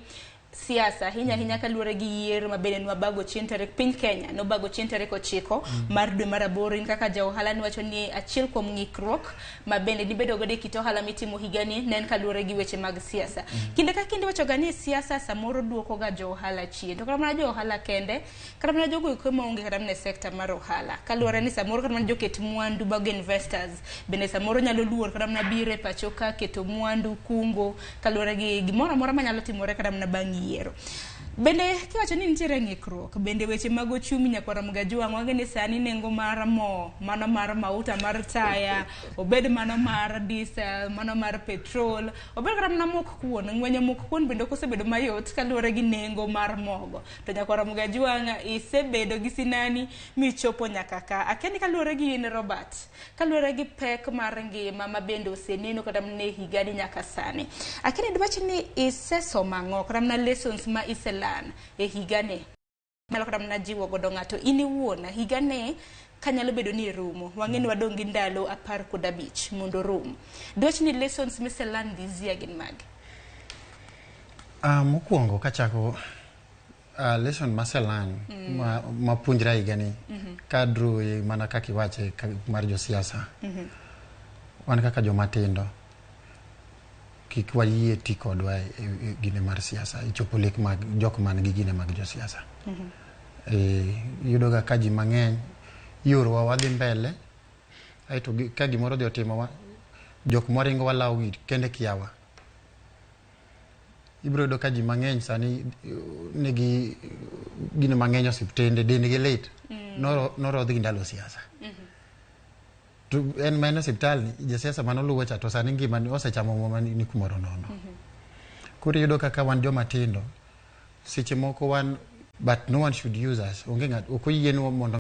siasa ahinya ahinya kaluwore gi yiero ma bende nwabago chien tarik piny Kenya nobago chien tarik 9 mar dwe mar 8. In kaka ja ohala niwacho ni achiel kuom ng'ikruok ma bende nibedo godo e kit ohala mitimo higani ne en kaluwore gi weche mag siasa. Kinde ka kinde iwacho ga ni siasa samoro duoko ga jo ohala chien, to kata mana jo ohala kende, kata mana jogo eko maonge kata mana e sekta mar ohala, kaluwore ni samoro kata mana joket mwandu mag investors bende samoro nyalo luor kata mana biro e pacho ka keto mwandu kungo kaluwore gi gimoro amora manyalo timore kata mana bang' yiero. Bende kiwacho ni nitiere ng'ikruok, bende weche mag ochumi nyakwar Mgajwang' wang'e ni sani nengo mar mo, mano mar mauta mar taya, obed mano mar diesel, mano mar petrol, obed kata mana mok kuon, ng'wenyo mok kuon bende ok osebedo mayot kaluwore gi nengo mar mogo. To nyakwar Mgajwang' isebedo gi sinani michopo nyaka ka. Akia ni kaluwore gi in Robert, kaluwore gi pek mar ngima ma bende oseneno kata mana e higani nyaka sani. Akia ni dwach ni isesomo ang'o kata mana lessons ma iselearn e higani nyalo kata mana jiwo godo ng'ato in iwuon higani kanyalo bedo ni rumo wang'e ni wadong' gi ndalo 15 mondo rum. Dwach ni lessons miselearn this year gin mage? Mokwongo kachako lesson maselearn mapuonjra higani ka draw mana kaka iwache mar josiasa. Wan kaka joma tindo kik wayie ti kodwa e gine mar siasa e chopo lek mag jok man gi gine mag josiasa. Iyudo ga ka ji mang'eny iorowa wadhi mbele aeto ka gimoro odhi otimowa jok mwaringo walawo gi kende kiawa. Ibiro yudo ka ji mang'eny sani nigi gino mang'eny osiptende dendgi lit norodh gi ndalo siasa. To en ma en osiptal ni jasiasa manoluwo cha to sani ngima ni osechamo muma ni kumoro nono. Koro iyudo kaka wan joma tindo seche moko wan but no one should use us. Onge ng'ato ok oyienwa mondo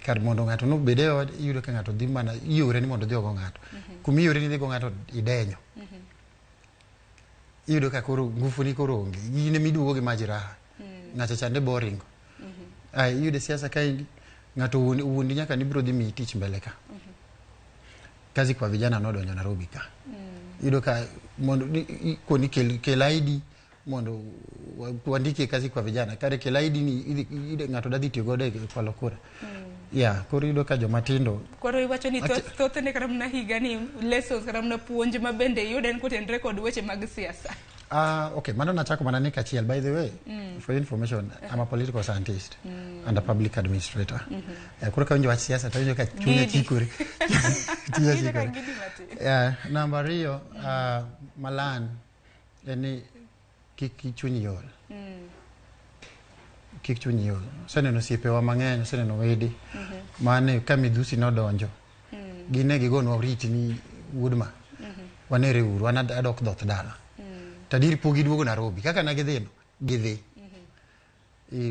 kar mondo ng'ato nobed e ode iyudo ka ng'ato dhi mana iore ni mondo odhi ogo ng'ato. Kuma iore ni idhi go ng'ato idenyo. Iyudo ka koro ngufu ni koro onge. In ema iduogo gi majeraha. Ng'acha chande boringo. Ai iyudo e siasa kaendi ng'ato wuondi nyaka ni biro dhi miyi tich mbele ka. Kazi kwa vijana nodonjo Nairobi ka. Iyudo ka mondo koni kel ID mondo wandikie kazi kwa vijana. Kare kel ID ni ng'ato dadhi tiyo godo e kwalo kura. Yeah, koro iyudo ka joma tindo. Koro iwacho ni thothne kata mana higani lessons kata mana puonj ma bende iyudo en kotenore kod weche mag siasa. Okay, mano nachako mana ni kachiel. By the way, for your information, I'm a political scientist and a public administrator. Koro kawinjo wach siasa to awinjo ka chunya chikore. Chunya chikore. Namba 2, malan en ni kik chunyi ol. Kik chunyi ol. Oseneno osiepewa mang'eny, oseneno wede. Mane ka midhusi nodonjo. Gine gigonwa oriti ni wuod ma. Wanere uru, an adok dhoth dala. Tadiri pok giduogo Nairobi. Kaka ne gidhi no, gidhi.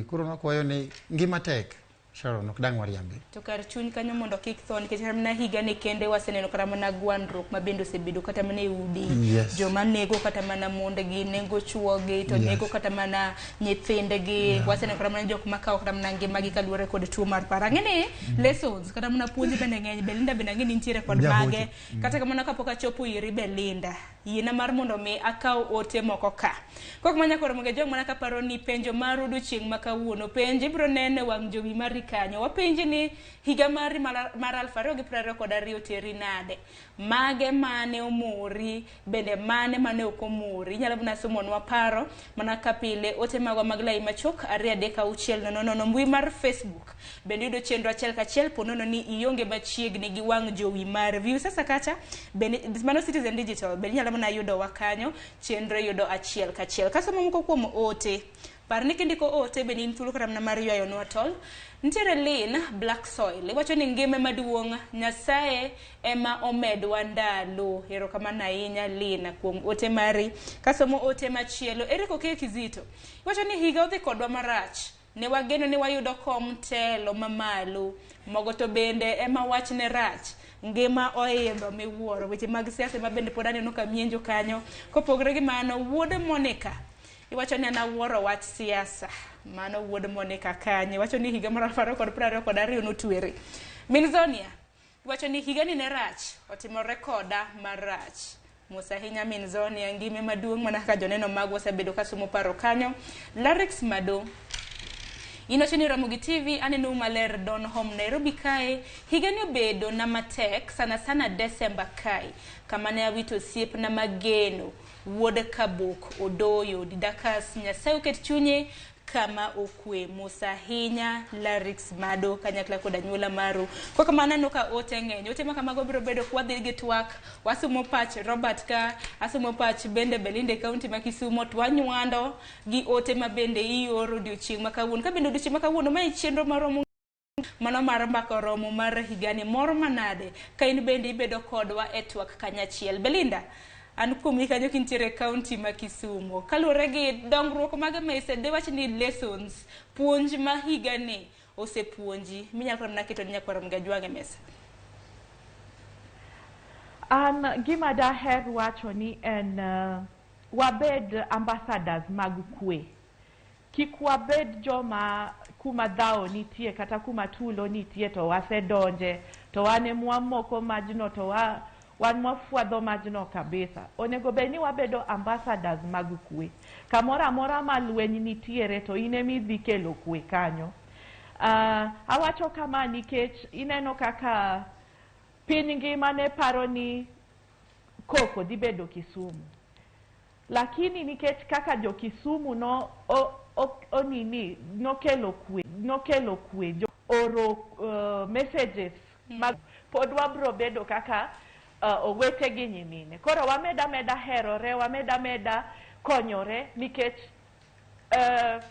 Koro nakwayo ni ngima tek. Sharon, ok dang' wariambi. To kar chuny kanyo mondo kik tho nikech kata mana higani kende waseneno kata mana gwandruok ma bende osebedo kata mana e udi. Joma nego kata mana mondegi, nego chuogi, to nego kata mana nyithindgi. Waseneno kata mana jok makawo kata mana ngimagi kaluwore kod tuo mar paro. Ang'e ni lessons kata mana puonj bende ng'eny. Belinda bende ang'e ni nitiere kod mage. Kata kamano kapok achopo iri Belinda, Yiena mar mondo mi akaw ote moko ka. Kok manya koro moge jong mana kaparo ni penjo mar odiochieng' ma kawuono. Penjo ibiro neno e wang' jowi mari kanyo. Wapenji ni higa mari mar 2022 teri nade? Mage mane omori, bende mane mane ok omori? Inyalo mana somonwa paro mana ka pile ote magwa mag lai machuok 2 3 6 0 0 mbui mar Facebook. Bende yudo chenro achiel kachiel po nono ni ionge machiegni gi wang' jowi mar View Sasa kacha bende mano Citizen Digital bende inyalo mana yudo wa kanyo chenro yudo achiel kachiel. Kasomo moko kuom ote, par ni kindiko ote bende in thuolo kata mana mar ywayonwa tol. Nitiere Lynn Black Soil iwacho ni ngima maduong' Nyasaye ema omedwa ndalo. Erokamano ahinya Lynn kuom ote mari. Kasomo ote machielo, Eric Okeyo Kizito iwacho ni higa odhi kodwa marach. Ne wageno ni wayudo kom telo mamalo. Mogo to bende ema wachne rach. Ngima oidho miwuoro. Weche mag siasa ma bende pod aneno ka mienjo kanyo. Kopogore gi mano, wuod Monica iwacho ni an awuoro wach siasa. Mano wuod Monica kanyo. Iwacho ni higa mar 2022 notwere. Minzonia iwacho ni higani ne rach. Otimore koda marach. Mos ahinya Minzonia, ngime maduong' mana kaka joneno magwa osebedo ka somo paro kanyo. Larix Mado Inocho ni Ramogi TV aneno maler Don Home Nairobi kae. Higani obedo na matek sana sana Desemba kae. Kama ne awito osiepna mageno wuod Kabok Odoyo Didakas Nyasaye oket chunye kama okwe. Mos ahinya Larix Mado kanyakla kod anyuola maru. Kwa kamano aneno ka ote ng'eny. Ote ma kamago biro bedo kwadhi gi twak. Wasomo pach Robert ka, asomo pach bende Belinda e kaunti ma Kisumo, to wanywando gi ote ma bende ioro odiochieng' ma kawuono. Ka bende odiochieng' ma kawuono mae chenro maromo mano mar mbaka romo mar higani mor manade ka in bende ibedo kodwa e twak kanyachiel. Belinda, an kuomi kanyo kintiere e kaunti ma Kisumo. Kaluwore gi dongruok mage ma dewach ni lessons, puonj ma higani osepuonji, minyalo kata mana keto ne nyakwar Mgajwang' e mesa. An gima daher wacho ni en wabed ambassadors mag kwe. Kik wabed joma kuma dhawo nitie kata kuma tulo nitie to wasedonje to wan emwamoko majno to wan mwafwadho majno kabisa. Onego bed ni wabedo ambassadors mag kwe. Kamoro amora ma lweny nitiere to in ema idhi kelo kwe kanyo. Awacho kama nikech ineno kaka piny ngima ne paro ni koko dhi bedo Kisumu. Lakini nikech kaka jo Kisumu no onini nokelo kwe oro messages mag pod wabro bedo kaka owete gi nyimine. Koro wameda meda herore, wameda meda konyore nikech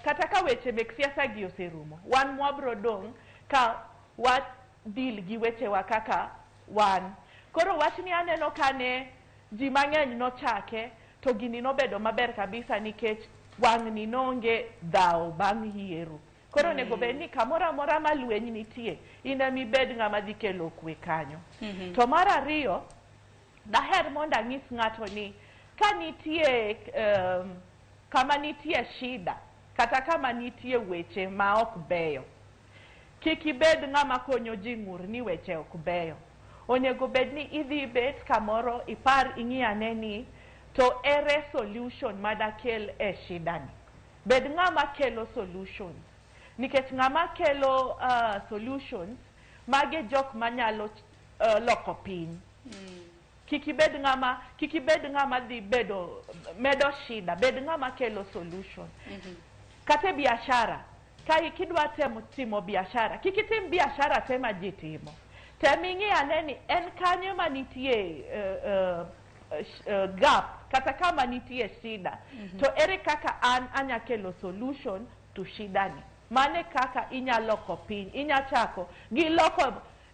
kata ka weche mek siasa gi oserumo, wan mwabro dong' ka wa deal gi wechewa kaka wan. Koro wachni aneno kane ji mang'eny nochake to gini nobedo maber kabisa nikech wang'ni nonge dhawo bang' yiero. Koro onego bed ni kamoro amora ma lweny nitie, in ema ibed ng'ama dhi kelo kwe kanyo. To mar ariyo, daher mondo anyis ng'ato ni ka nitie kama nitie shida kata kama nitie weche ma ok beyo, kik ibed ng'ama konyo ji ng'ur ni weche ok beyo. Onego bed ni idhi bet kamoro ipar ing'i ane ni to ere solution madakel e shida ni. Bed ng'ama kelo solutions. Nikech ng'ama kelo solutions, mage jok manyalo loko piny. Kik ibed ng'ama dhi bedo medo shida, bed ng'ama kelo solution. Kata e biashara, ka kidwa timo biashara, kik itim biashara te ma ji timo. Tem ing'i ane ni en kanyo ma nitie gap, kata kama nitie shida. To ere kaka an anya kelo solution to shida ni. Mane kaka inya loko piny, inya chako gi loko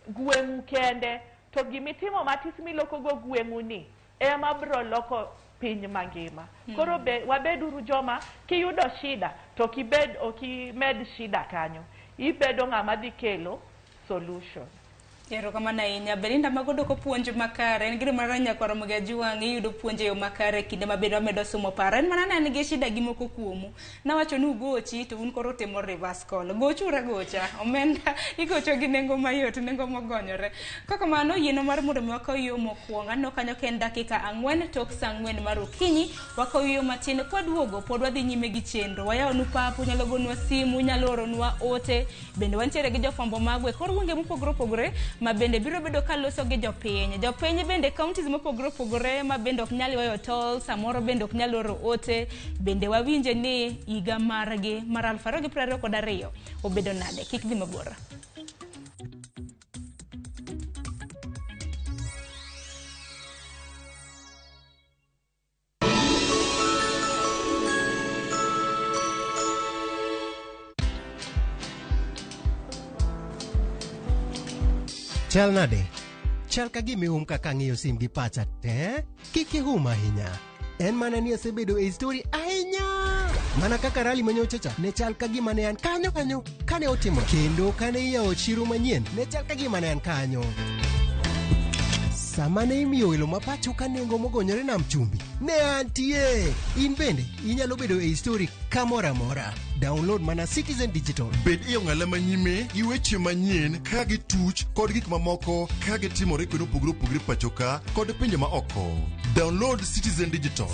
gweng'u kende, to gimitimo matis miloko go gweng'u ni ema bro loko piny mangima. Koro wabeduru joma kiyudo shida to okimed shida kanyo, ibedo ng'ama dhi kelo solution. Erokamano ahinya. Belinda, mago doko puonj makare. En gino mar nyakwar Mugajuang' iyudo puonj e yo makare kinde ma bende wamedo somo paro. En mana ne an gi shida gi moko kuomu. Nawacho ni ugochi to un koro utimo reverse call. Gochuru agocha. Omenda igocho gi nengo mayot, nengo mogonyore. Kokamano, yieno mar mondo mi wakaw yo mokwongo. Aneno kanyo ka en dakika 4 tok sa 4 mar okinyi. Wakaw yo matin kwaduogo pod wadhi nyime gi chenro. Wayawonu pap, unyalo gonwa simu, unyalo oronwa ote. Bende wantiere gi jofwambo magwa e kor gwenge mopogore opogore ma bende biro bedo ka loso gi jopiny. Jopiny bende counties mopogore opogore ma bende ok nyal ywayo tol, samoro bende ok nyal oro ote. Bende wawinje ni higa margi mar 2022 obedo nade. Kik dhi mabor. Chal nade? Chal ka gima ihum kaka ang'iyo sim gi pacha te. Kik ihum ahinya. En mana ni asebedo e story ahinya. Mana kaka rali manyocha cha ne chal ka gima ne an kanyo kanyo kane otimo. Kendo kane iyawo chiro manyien ne chal ka gima ne an kanyo. Sama ne imiyo welo ma pacho ka nengo mogonyore nam chumbi, ne antie. In bende inyalo bedo e story kamoro amora. Download mana Citizen Digital. Bed e ong'ala manyime gi weche manyien ka gituch kod gik mamoko ka gitimore kuonde mopogore opogore pacho ka kod pinje ma oko. Download Citizen Digital.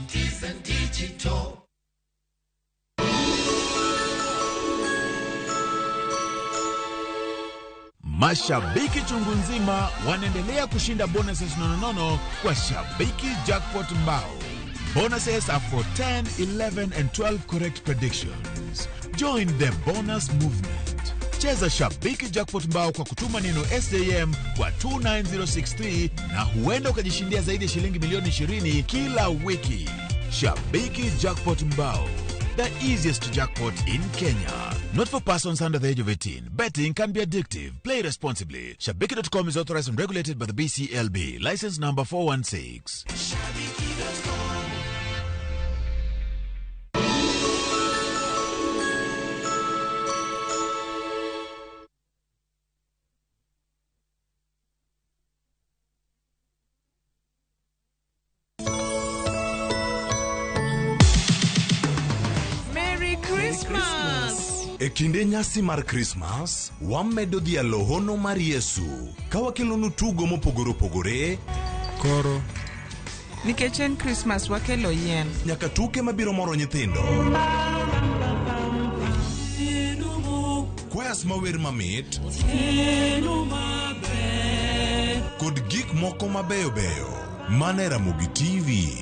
Citizen Digital. Mashabiki chungu nzima wanaendelea kushinda bonuses nononono kwa Shabiki Jackpot Mbao. Bonuses are for 10, 11 and 12 correct predictions. Join the bonus movement. Cheza Shabiki Jackpot Mbao kwa kutuma neno SJM kwa 29063 na huenda ukajishindia zaidi ya shilingi milioni 20 kila wiki. Shabiki Jackpot Mbao, the easiest jackpot in Kenya. Not for persons under the age of 18. Betting can be addictive. Play responsibly. Shabiki.com is authorized and regulated by the BCLB. License number 416. Merry Christmas! E kinde nyasi mar Krismas, wamedo dhialo hono mar Yesu ka wakelonu tugo mopogore opogore. Koro Nikech en Christmas wakelo yien. nyaka tuke mabiro moro nyithindo. Kwayas mawer mamit kod gik moko mabeyo beyo mane Ramogi TV.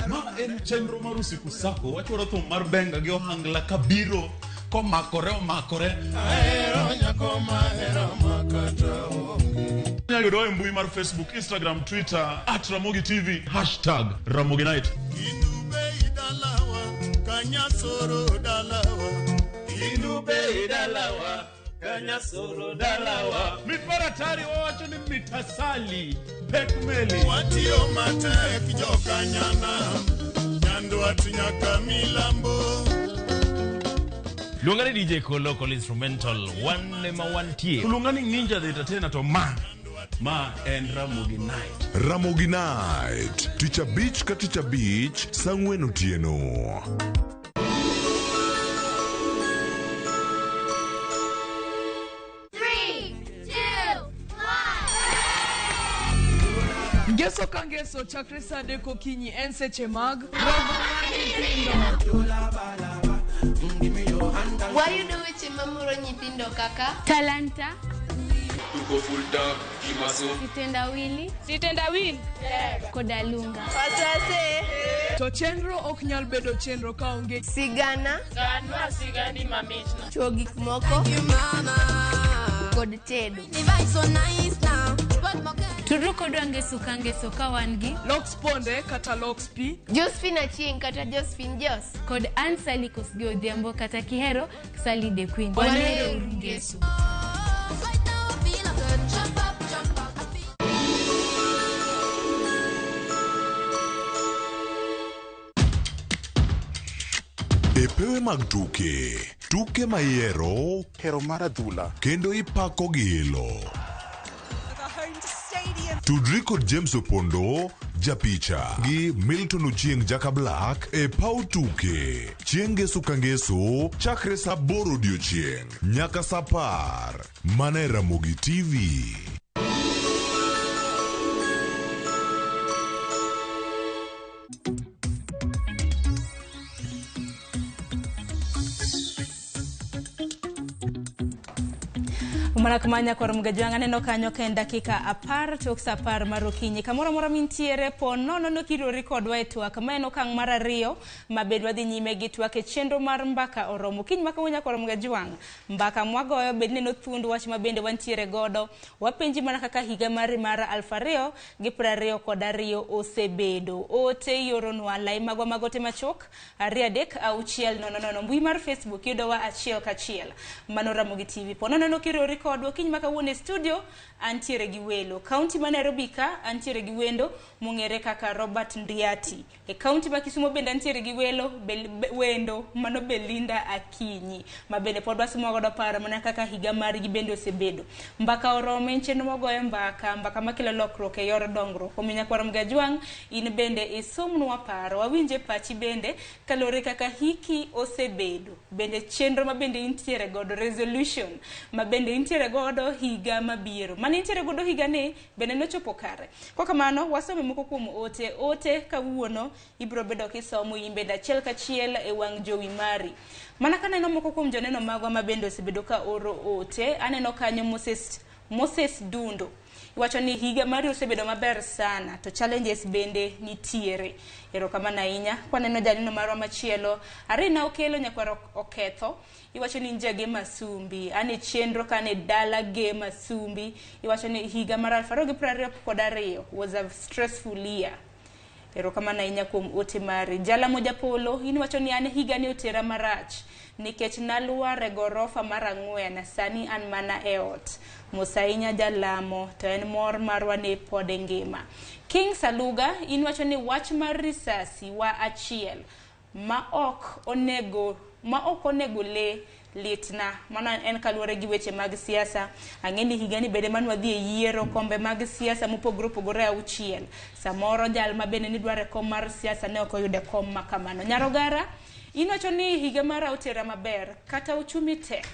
Ma en chenro mar usiku sako wachwaro thum mar benga gi ohangla kabiro komakore omakore. Ahero nyako mahero makata onge. Inyalo yudowa e mbui mar Facebook, Instagram, Twitter @Ramogi TV #Ramogi Night. Kanyasoro dalawa. Inube dalawa, Kanyasoro dalawa. Mit mar atari wawacho ni mitasali pek meli. Watiyo matek jokanyana. Nyandwat nyaka milambo. Luonga ni DJ Kolo Kolo Instrumental wan ema wantie. Luonga ni Ninja the Entertainer to ma en Ramogi Night. Ramogi Night, tich abich ka tich abich, saa 4 otieno. Three, two, Ngeso ka ngeso chakre saa 3 okinyi en seche mag romo mar nyithindo. Wayudo weche mamoro nyithindo kaka Talanta, Tuko full tank kimaso. Sitendawili, Sitendawili koda Lunga. To chenro ok nyal bedo chenro kaonge sigana, Ganwa sigandi mamitno. chuo gik moko kod tedo. Tudru kodwa ngeso ka ngeso ka wan gi Lox Ponde kata Lox P, Josephine Achieng' kata Josephine Jos kod Ann Sally Kosgei Odhiambo kata Kihero Sally the Queen. Wanero ngeso. E pewe mag tuke, tuke ma ihero, hero mar adhula, kendo ipako gi ilo. Tudri kod James Opondo, japicha, gi Milton Ochieng Jaka Black e paw tuke. Chieng' ngeso ka ngeso, chakre saa 8 odiochieng' nyaka saa 10. Mana e Ramogi TV. Mana kama nyakwar Mgajwang' aneno kanyo ka en dakika 10 tok sa 10 mar okinyi. Kamoro amora mintiere po nono nokirori kodwa e twak. Ma en okang' mar 2 ma bed wadhi nyime gi twak e chenro mar Mbaka Oromo. Kiny ma kawuono nyakwar Mgajwang', mbaka mwagoyo bed neno thuond wach ma bende wantiere godo. Wapenji mana kaka higa mari mar 2022 osebedo. Ote ioronwa lai magwa mag ote machuok 2 3 6 0 0. Mbui mar Facebook yudowa achiel kachiel. Mano Ramogi TV. Po nono nokirori kodwa kiny ma kawuono e studio antiere gi welo. Kaunti ma Nairobi ka antiere gi wendo mong'ere kaka Robert Ndiati. E kaunti ma Kisumo bende antiere gi welo wendo mano Belinda Akinyi. Ma bende pod wasomo godo paro mana kaka higa margi bende osebedo. Mbaka Oromo en chenro magoyo mbaka, mbaka makelo lokruok e yor dongruok. Omiyo nyakwar Mgajwang' in bende isomnwa paro, wawinje pachi bende kaluwore kaka hiki osebedo. Bende chenro ma bende intiere godo, resolution ma bende intiere godo higa mabiro. Mane intiere godo higa ni bende nochopo kare. Kwa kamano wasome moko kuom ote. Ote kawuono ibiro bedo kisomo in bende achiel kachiel e wang' jowi mari. Mana kaneno moko kuom joneno magwa ma bende osebedo ka oro ote, aneno kanyo Moses Dundo. Iwacho ni higa mari osebedo maber sana to challenges bende nitiere. Erokamano ahinya. Kwaneno janeno marwa machielo, Arina Okelo nyakwar Oketho. Iwacho ni njage Masumbi, ane chenro kane dala ge Masumbi. Iwacho ni higa mar 2022 was a stressful year. Erokamano ahinya kuom ote mari. Jala moja polo, in wacho ni an higa ni otera marach nikech nalwar e gorofa mar 4, sani an mana e ot. Mos ahinya jalamo, to en mor marwa ni pod ngima. King Saluga, in wacho ni wach mar risasi wa achiel ma ok onego le litna. Mano en kaluwore gi weche mag siasa. Ang'e ni higani bende man wadhi e yiero kombe mag siasa mopogore opogore 6. Samoro jal ma bende nidwaro e kom mar siasa ne ok oyudo kom ma kamano. Nyarogara, in wacho ni higa mara otera maber, kata uchumi tek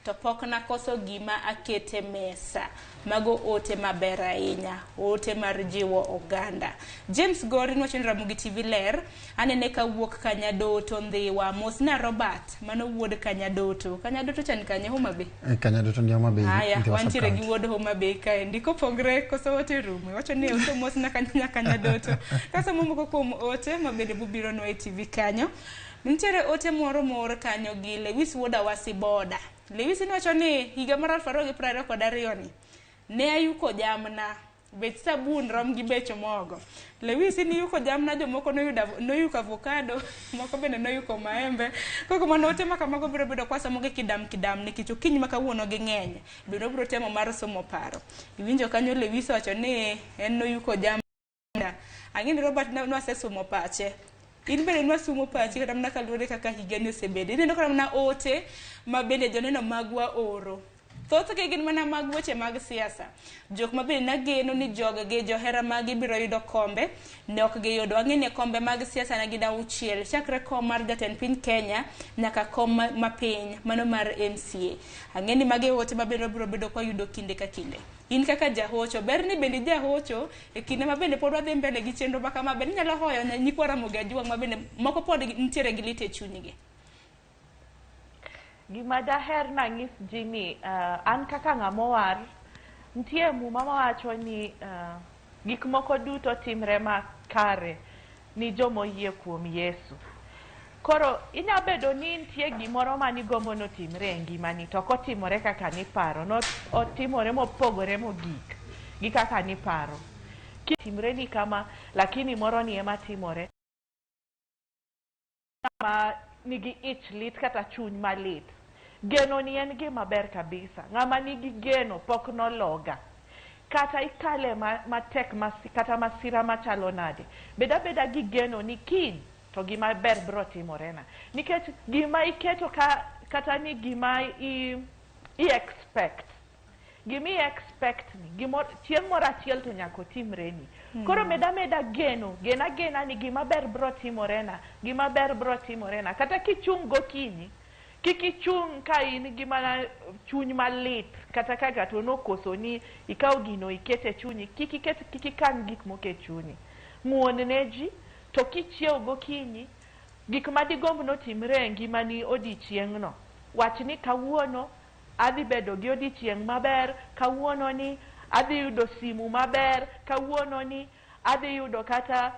to pok nakoso gima akete mesa. Mago ote maber ahinya, ote mar jiwo oganda. James Gori wacho ni Ramogi TV ler, anene ka wuok Kanyadoto Ndhiwa. Mosna Robert, mano wuod Kanyadoto. Kanyadoto chan kanye Homa Bay? Kanyadoto ni Homa Bay. Aya, wantiere gi wuod Homa Bay kaendi. Kopogre koso ote rumo. Wacho ni oso mosna Kanyadoto. Kasomo moko kuom ote ma bende bubironwa e TV kanyo. Nitiere ote moro moor kanyo gi Lewis wuod Awasi Boda. Lewis wacho ni higa mar 2022 ni ne ayuko jamna, bech sabun rom gi bech mogo. Lewis ni yuko jamna, jomoko noyuko avocado, moko bende noyuko maembe. Koko mano ote ma kamago biro bedo kwasomo gi kidam kidam nikech okinyi ma kawuono gi ng'eny. Bende obiro temo mar somo paro. Iwinjo kanyo Lewis wacho ni en noyuko jamna. Ang'e ni Robert nwasesomo pache. In bende nwasumo pachi kata mana kaluwore kaka higani osebedo. Ineno kata mana ote ma bende joneno magwa oro. Thothgi gin mana mag weche mag siasa. Jok ma bende nageno ni joggi johera magi biro yudo kombe, ne ok giyudo. Ang'e ni kombe mag siasa ne gin 6, chakre kom mar jatend piny Kenya nyaka kom ma piny, mano mar MCA. Ang'e ni magi ote ma bende wabiro bedo kwa yudo kinde ka kinde. In kaka jahocho, ber ni bende jahocho e kinde ma bende pod wadhi mbele gi chenro ma kama, bende inyalo hoyo nyikwa Ramogi Ajwang' ma bende moko pod nitiere gi lit e chunygi. Gima daher nang'is ji ni an kaka ng'ama owar, nitie muma mawacho ni gik moko duto timre makare ni jomoyie kuom Yesu. Koro inya bedo ni nitie gimoro manigombo notimre e ngimani to ok otimore kaka niparo, otimore mopogore mogik gi kaka niparo. Kitimre ni kama, lakini moro ni ema timore. Ma nigi ich lit kata chuny malit. Geno ni en gima ber kabisa. Ng'ama nigi geno pok nologa. Kata ikale matek kata masira machalo nade. Bed abeda gi geno ni kiny to gima ber biro timorena. Nikech gima iketo ka, kata ni gima i expect, gima i expect ni gimoro chieng' moro achiel to nyaka otimreni. Koro meda meda geno, gena gena ni gima ber biro timorena, gima ber biro timorena. Kata kichung' gokinyi, kik ichung' ka in gi mana chuny malit, kata ka ng'ato nokoso ni ikaw gino iket e chunyi, kik iket, kik ikan gik moko e chunyi. Ng'uon ne ji, to kichiew gokinyi, gik ma digomb notimre e ngimani odiechieng'no. Wach ni kawuono adhi bedo gi odiechieng' maber, kawuono ni adhi yudo simu maber, kawuono ni adhi yudo kata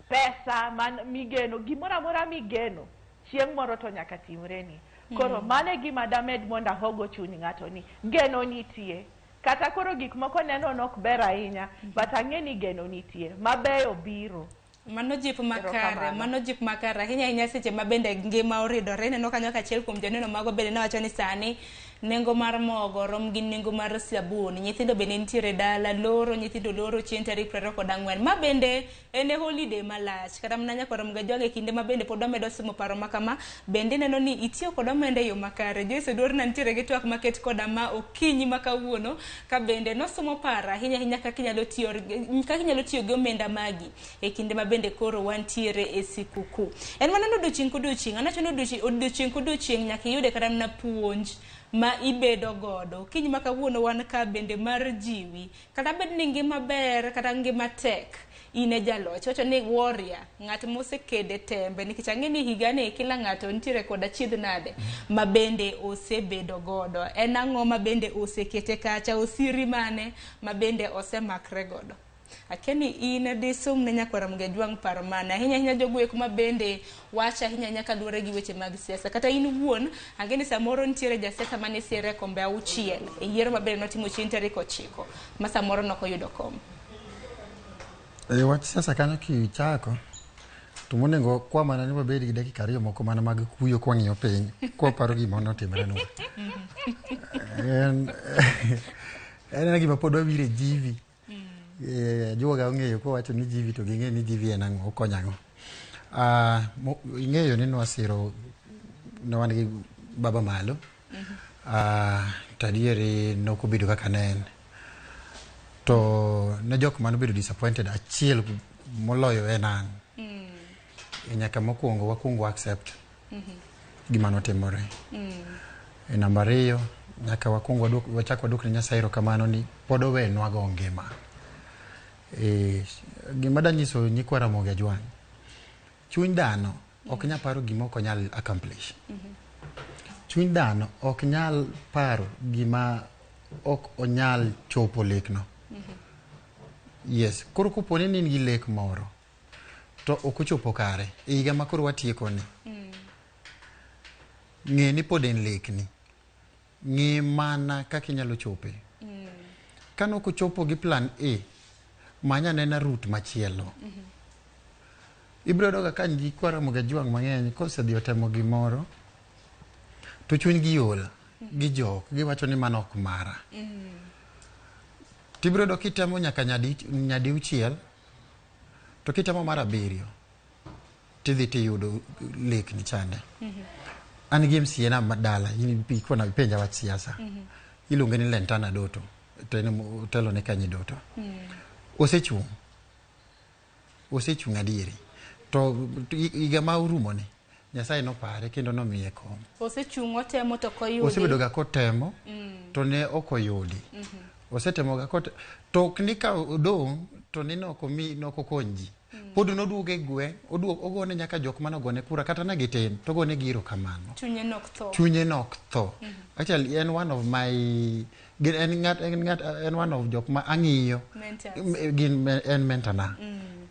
pesa man migeno, gimoro amora migeno, chieng' moro to nyaka timreni. Koro mano e gima damed mondo ahogo chuny ng'ato ni geno nitie. Kata koro gik moko neno nok ber ahinya, but ang'e ni geno nitie, mabeyo biro. Mano jip makare, Erokamano. mano jip makare ahinya ahinya seche ma bende ngima oridore. Ineno kanyo kachiel kuom joneno mago bende nowacho ni sani nengo mar mogo rom gi nengo mar sabun. Nyithindo bende nitiere dala, loro, nyithindo loro chieng' tarik 24. Ma bende en e holiday malach. Kata mana nyaka rom ga joge kinde ma bende pod wamedo somo paro ma kama, bende ineno ni itiyo kod omenda e yo makare. Joyce Oduor nitiere gi twak maket koda ma okinyi ma kawuono ka bende nosomo paro ahinya ahinya kaka inyalo tiyo kaka inyalo tiyo gi omenda magi e kinde ma bende koro wantiere e sikuku. En mana ni odiochieng' kodiochieng', anacho ni odiochieng' kodiochieng' nyaka iyude kata mana puonj ma ibedo godo. Okinyi ma kawuono wan ka bende mar jiwi. Kata bed ni ngima ber kata ngima tek, in e jaloch. Wacho ni warrior, ng'at mosekede tembe, nikech ang'e ni higani kila ng'ato nitiere kod achiedh nade ma bende osebedo godo. En ang'o ma bende osekete kacha, osiri mane ma bende osemakre godo. Akia ni in disum ne nyakwar Mgejwang' paro mane ahinya ahinya jogo eko ma bende wacho ahinya ahinya kaluwore gi weche mag siasa kata in wuon ang'e ni samoro nitiere jasiasa mane sire kombe 6 e yiero ma bende notimo chieng' tarik 9 ma samoro nokoyudo kom. E wach siasa kanyo kichako to monego kwa mana ni wabed gi dakika 2 moko mana mag kuyo kwang'iyo piny kwaparo gima notimrenwa. En en gima pod wawire jivi. Ajuoga ong'eyo kowacho ni jivi to ging'e ni jivi en ang'o, okonyo ang'o. Ing'eyo ni nwasiro ne wan gi baba malo. To adieri nokobedo kaka ne en. To ne jok manobedo disappointed achiel moloyo en an. Nyaka mokwongo wakwongo accept gima notimore. E namba 2, nyaka wakwong wachak waduok ne Nyasaye erokamano ni pod owenwa go ngima. Gima danyiso nyikwa Ramogi Ajwang', chuny dhano ok nyal paro gima ok onyal accomplish. Chuny dhano ok nyal paro gima ok onyal chopo lekno. Yes, koro koponi ni in gi lek moro to ok ochopo kare e higa ma koro watieko ni, ng'e ni pod en lekni. Ng'i mana kaka inyalo chope. Ka nok ochopo gi plan A, many anena route machielo. Ibiro yudo ga ka nyikwa Ramogi Ajwang' mang'eny kosedhi otemo gimoro to chunygi ol, gijok, giwacho ni mano ok mara. Tibiro yudo kitemo nyaka nyadi 6, to kitemo mar 7 tidhi tiyudo lekni chande. An gi MCA na dala, in ikona ipenja wach siasa. Iluonge ni Lentana Doto, to en otelo ne Kanyi Doto. Osechung'. Osechung' adieri. To higa ma orumo ni, Nyasaye nopare kendo nomiye kom. Osechung' otemo to ok oyudi. Osebedo ga kotemo to ne ok oyudi. Osetemo ga kote to ok ni ka odong' to ni nokomi nokokony ji. Pod noduogo e gweng', ogone nyaka jok manogone kura kata ne gitin, to ogone gi erokamano. Chunye nok tho. Chunye nok tho. Actually en one of my gin en ng'at en ng'at en one of jok ma ang'iyo. Mentors. Gin en mentor na.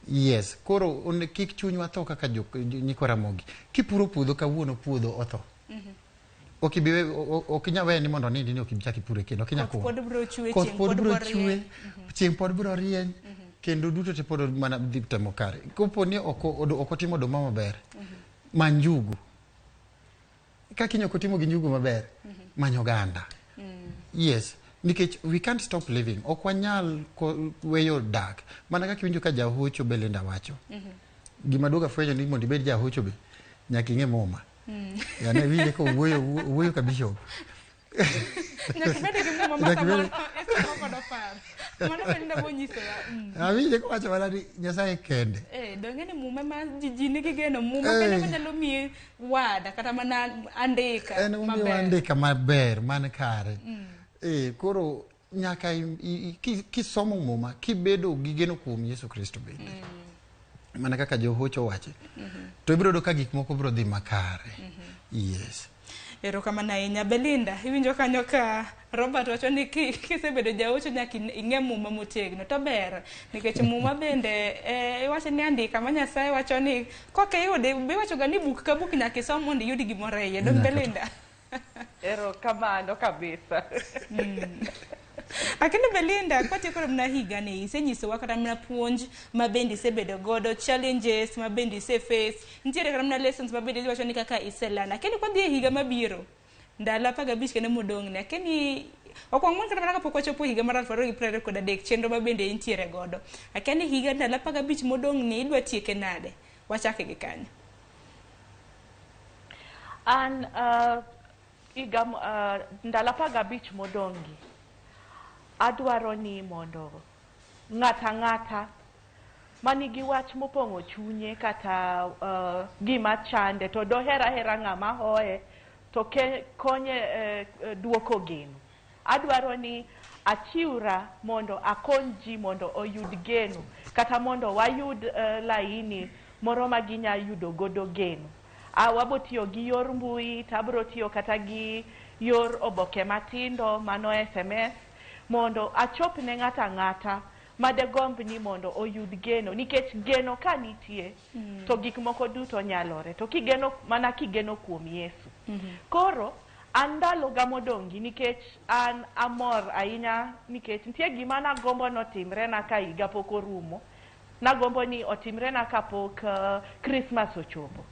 Yes, koro kik chunywa tho kaka jok nyikwa Ramogi. Kipuro puodho kawuono puodho otho. Ok ibi ok inyal weye ni mondo onindi ni ok ibi chak ipure kendo, ok inyal Koth komo. pod biro chwe, Koth chieng' pod pod biro biro chwe, rieny. chieng' pod biro rieny, kendo duto te pod mana dhi temo kare. Kopo ni ok otimo oduma maber, many njugu. Ka kiny ok otimo gi njugu maber, many oganda. Yes, nikech we can't stop living. Ok wanyal weyo dak. Mana kaka iwinjo ka Jahocho Belinda wacho. Gima duogo afwenyo ni mondo ibed jahocho be nyaka ing'e muma. Yani awinje ka owuoyo owuoyo ka bishop. Nyaka ibed gi muma ma Nyaka ibed- samoro isomo godo paro. Mano Belinda bonyisowa. Awinje kowacho mana ni Nyasaye kende. Eh, donge ni muma ma ji nigi geno muma kende manyalo miyi wada kata mana andika En omiyo maber. andika maber man kare. Koro nyaka kisomo muma kibedo gi geno kuom Yesu Kristo bende. Mana kaka johocho wache. To ibiro yudo ka gik moko biro dhi makare. Yes. Erokamano ahinya Belinda, iwinjo kanyo ka Robert wacho ni kisebedo jaocho nyaka ing'e muma motegno to ber nikech muma bende iwacho ni andika ma Nyasaye wacho ni koka iyude iwacho ga ni buk ka buk nyaka isom mondo iyud gimoro e iye. Dong Belinda? Erokamano kabisa. Lakini Belinda, kwatieko mana higani, isenyisowa kata mana puonj ma bende isebedo godo, challenges ma bende iseface, nitiere kata mana lessons ma bende iwacho ni kaka iselana. Lakini kwadhi e higa mabiro, ndalo 15 kende modong'ni, lakini ok wang'wen kata mana kapok wachopo higa mar 2023, chenro ma bende intiere godo. Lakini higa ndalo 15 modong'ni idwa tieke nade? Wachake gi kanyo. An higa ndalo 15 modong'gi, adwaro ni mondo ng'ata ng'ata manigi wach mopong'o chunye kata gima chande to doher ahera ng'ama hoye to konye duoko geno. Adwaro ni achiwra mondo akony ji mondo oyud geno kata mondo wayud laini moro ma ginya yudo godo geno. Wabo tiyo gi yor mbui, to abro tiyo kata gi yor oboke matindo mano SMS mondo achop ne ng'ato ang'ata madegomb ni mondo oyud geno, nikech geno ka nitie to gik moko duto nyalore, to kigeno mana kigeno kuom Yesu. Koro an ndalo ga modong'gi nikech an amor ahinya nikech nitie gima nagombo notimrena ka higa pok orumo, nagombo ni otimrena kapok Christmas ochopo,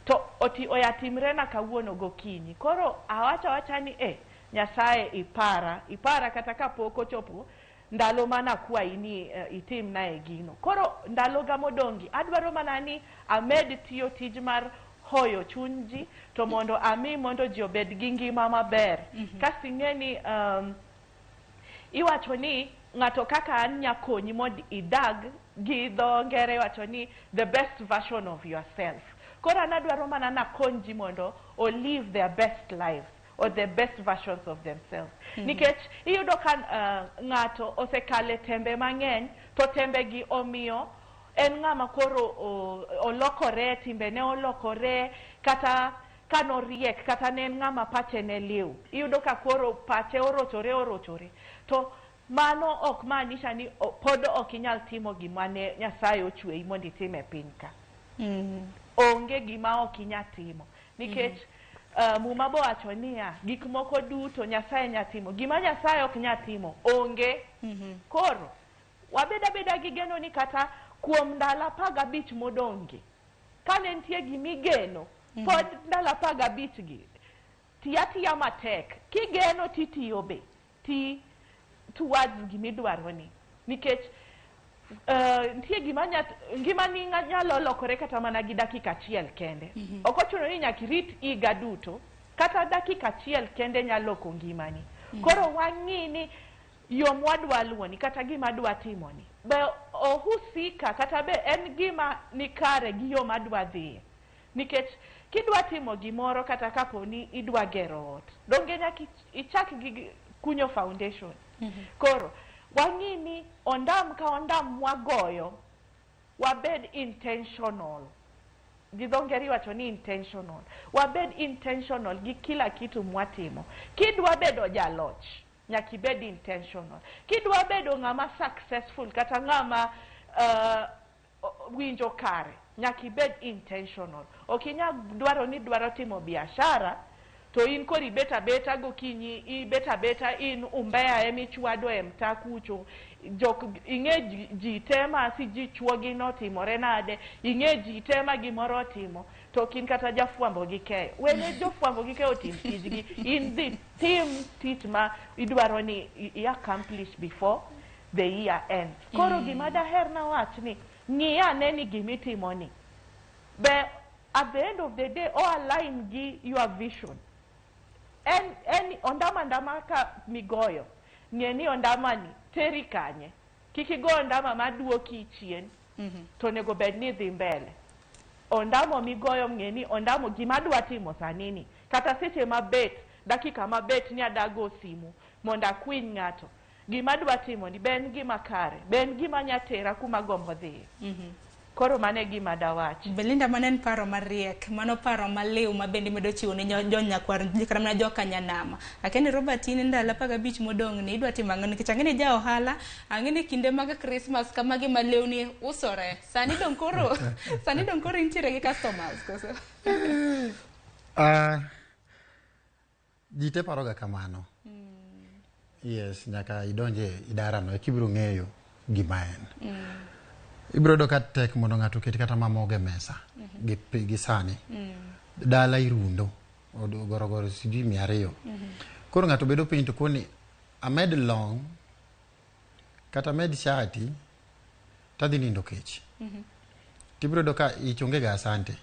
to oya timrena kawuono gokinyi. Koro awacho awacha ni Nyasaye ipara kata kapok ochopo ndalo mana akwayi ni itimnae gino. Koro ndalo ga modong'gi adwaro mana ni amed tiyo tij mar hoyo chuny ji to mondo ami mondo ji obed gi ngima maber. Kasto ing'e ni iwacho ni ng'ato kaka an nyakonyi mondo idag gi dho ngere iwacho ni the best version of yourself. Koro an adwaro mana nakony ji mondo o live their best lives or the best versions of themselves. Nikech iyudo ka ng'ato osekale tembe mang'eny to tembegi omiyo en ng'ama koro olokore, timbene olokore, kata kanoriek, kata ne en ng'ama pache ne liw. Iyudo ka koro pache orochore. To mano ok maanisha ni pod ok inyal timo gima ne Nyasaye ochweyi mondo itim e piny ka. Onge gima ok inyal timo. Nikech Muma bowacho niya, gik moko duto Nyasaye nya timo, gima Nyasaye ok nya timo onge. Koro wabed abeda gi geno ni kata kuom ndalo 15 modong'gi, kane nitie gimigeno, pod ndalo 15 gi tiya tiya matek, kigeno titiyo be, ti towards gimidwaro ni, nikech nitie gima ngimani nyalo lokore kata mana gi dakika achiel kende. Ok ochuno ni nyaka irit higa duto, kata dakika achiel kende nyalo loko ngimani. Koro wang'i ni yo mwadwa luwo ni kata gima dwa timo ni be ohusika kata be en gima nikare gi yo madwa dhiye. Nikech kidwa timo gimoro kata kapo ni idwa gero ot, donge nyaka ichak gi kunyo foundation. Koro wang'i ni ondam ka ondam mwagoyo, wabed intentional. Gi dho ngere iwacho ni intentional. Wabed intentional gi kila kitu mwatimo. Kidwa bedo jaloch, nyaka ibed intentional. Kidwa bedo ng'ama successful kata ng'ama winjo kare, nyaka ibed intentional. Ok inyal dwaro ni dwaro timo biashara to in koro ibet abeta gokinyi, ibet abeta in umbea emichwado e mtaa kucho, jok ing'e ji te ma si ji chuogi notimore nade, ing'e ji te ma gimoro otimo, to ok in kata jafwambo gi keyo. Wene jofwambo gi keyo otim tijgi, in dhi tim tich ma idwaro ni i accomplish before the year ends. Koro gima daher nawach ni, ng'i ane ni gimitimo ni Be at the end of the day o align gi your vision. En ondama ndama ka migoyo, ng'e ni ondama ni teri kanye. Kik igo ondama maduoki chien, to onego bed ni idhi mbele. Ondamo migoyo, ng'e ni ondamo gima adwa timo sani ni, kata seche mabet, dakika mabet ni adago simu mondo akwiny ng'ato. Gima adwa timo ni be en gima kare, be en gima nya tera kuma agombo dhiye. Koro mano e gima dawachi. Belinda, mano en paro mariek, mano paro maliw ma bende medo chiwo ne jonyakwar kata mana joka nyanama. Akia ni Robert, in ndalo 15 modong' ni idwa timo ang'o? Nikech ang'e ni ja ohala, ang'e ni kinde mag Christmas kamagi ma lewni usore. Sani dong koro, sani dong koro intiere gi customers koso? Ji te paroga kamano. Yes, nyaka idonje idarano eka ibiro ng'eyo gima en. Ibiro yudo ka tek mondo ng'ato oket kata mamogo e mesa gi sani. Dala irundo gorogoro sijui 200. Koro ng'ato bedo piny to koni amed long kata amed shati tadhi nindo kech. Tibiro yudo ka ich onge ga asante.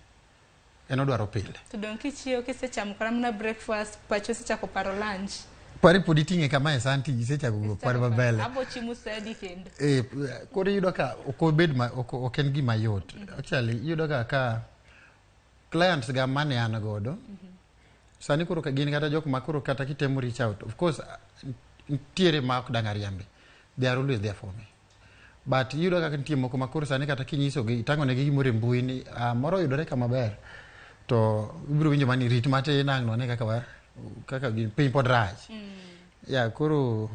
En odwaro pile. To dong kichiewo kisechamo kata mana breakfast, pachi osechako paro lunch. Pari pod iting'e kama e san ti isechako go par mabele. Abo chiemo sa adi kendo? Koro iyudo ka ok obed ma, ok en gima yot. Actually iyudo ka clients ga mane an godo sani koro ka gin kata jok ma koro kata kitemo reach out, of course nitiere ma ok dang' ariambi, they are always there for me, but iyudo kaka nitie moko ma koro sani kata kinyisogi itang'onegi gimoro e mbui ni moro oyudore kama ber, to ibiro winjo mani rit matin ang' nwane kaka wa, kaka piny pod rach. Ya koro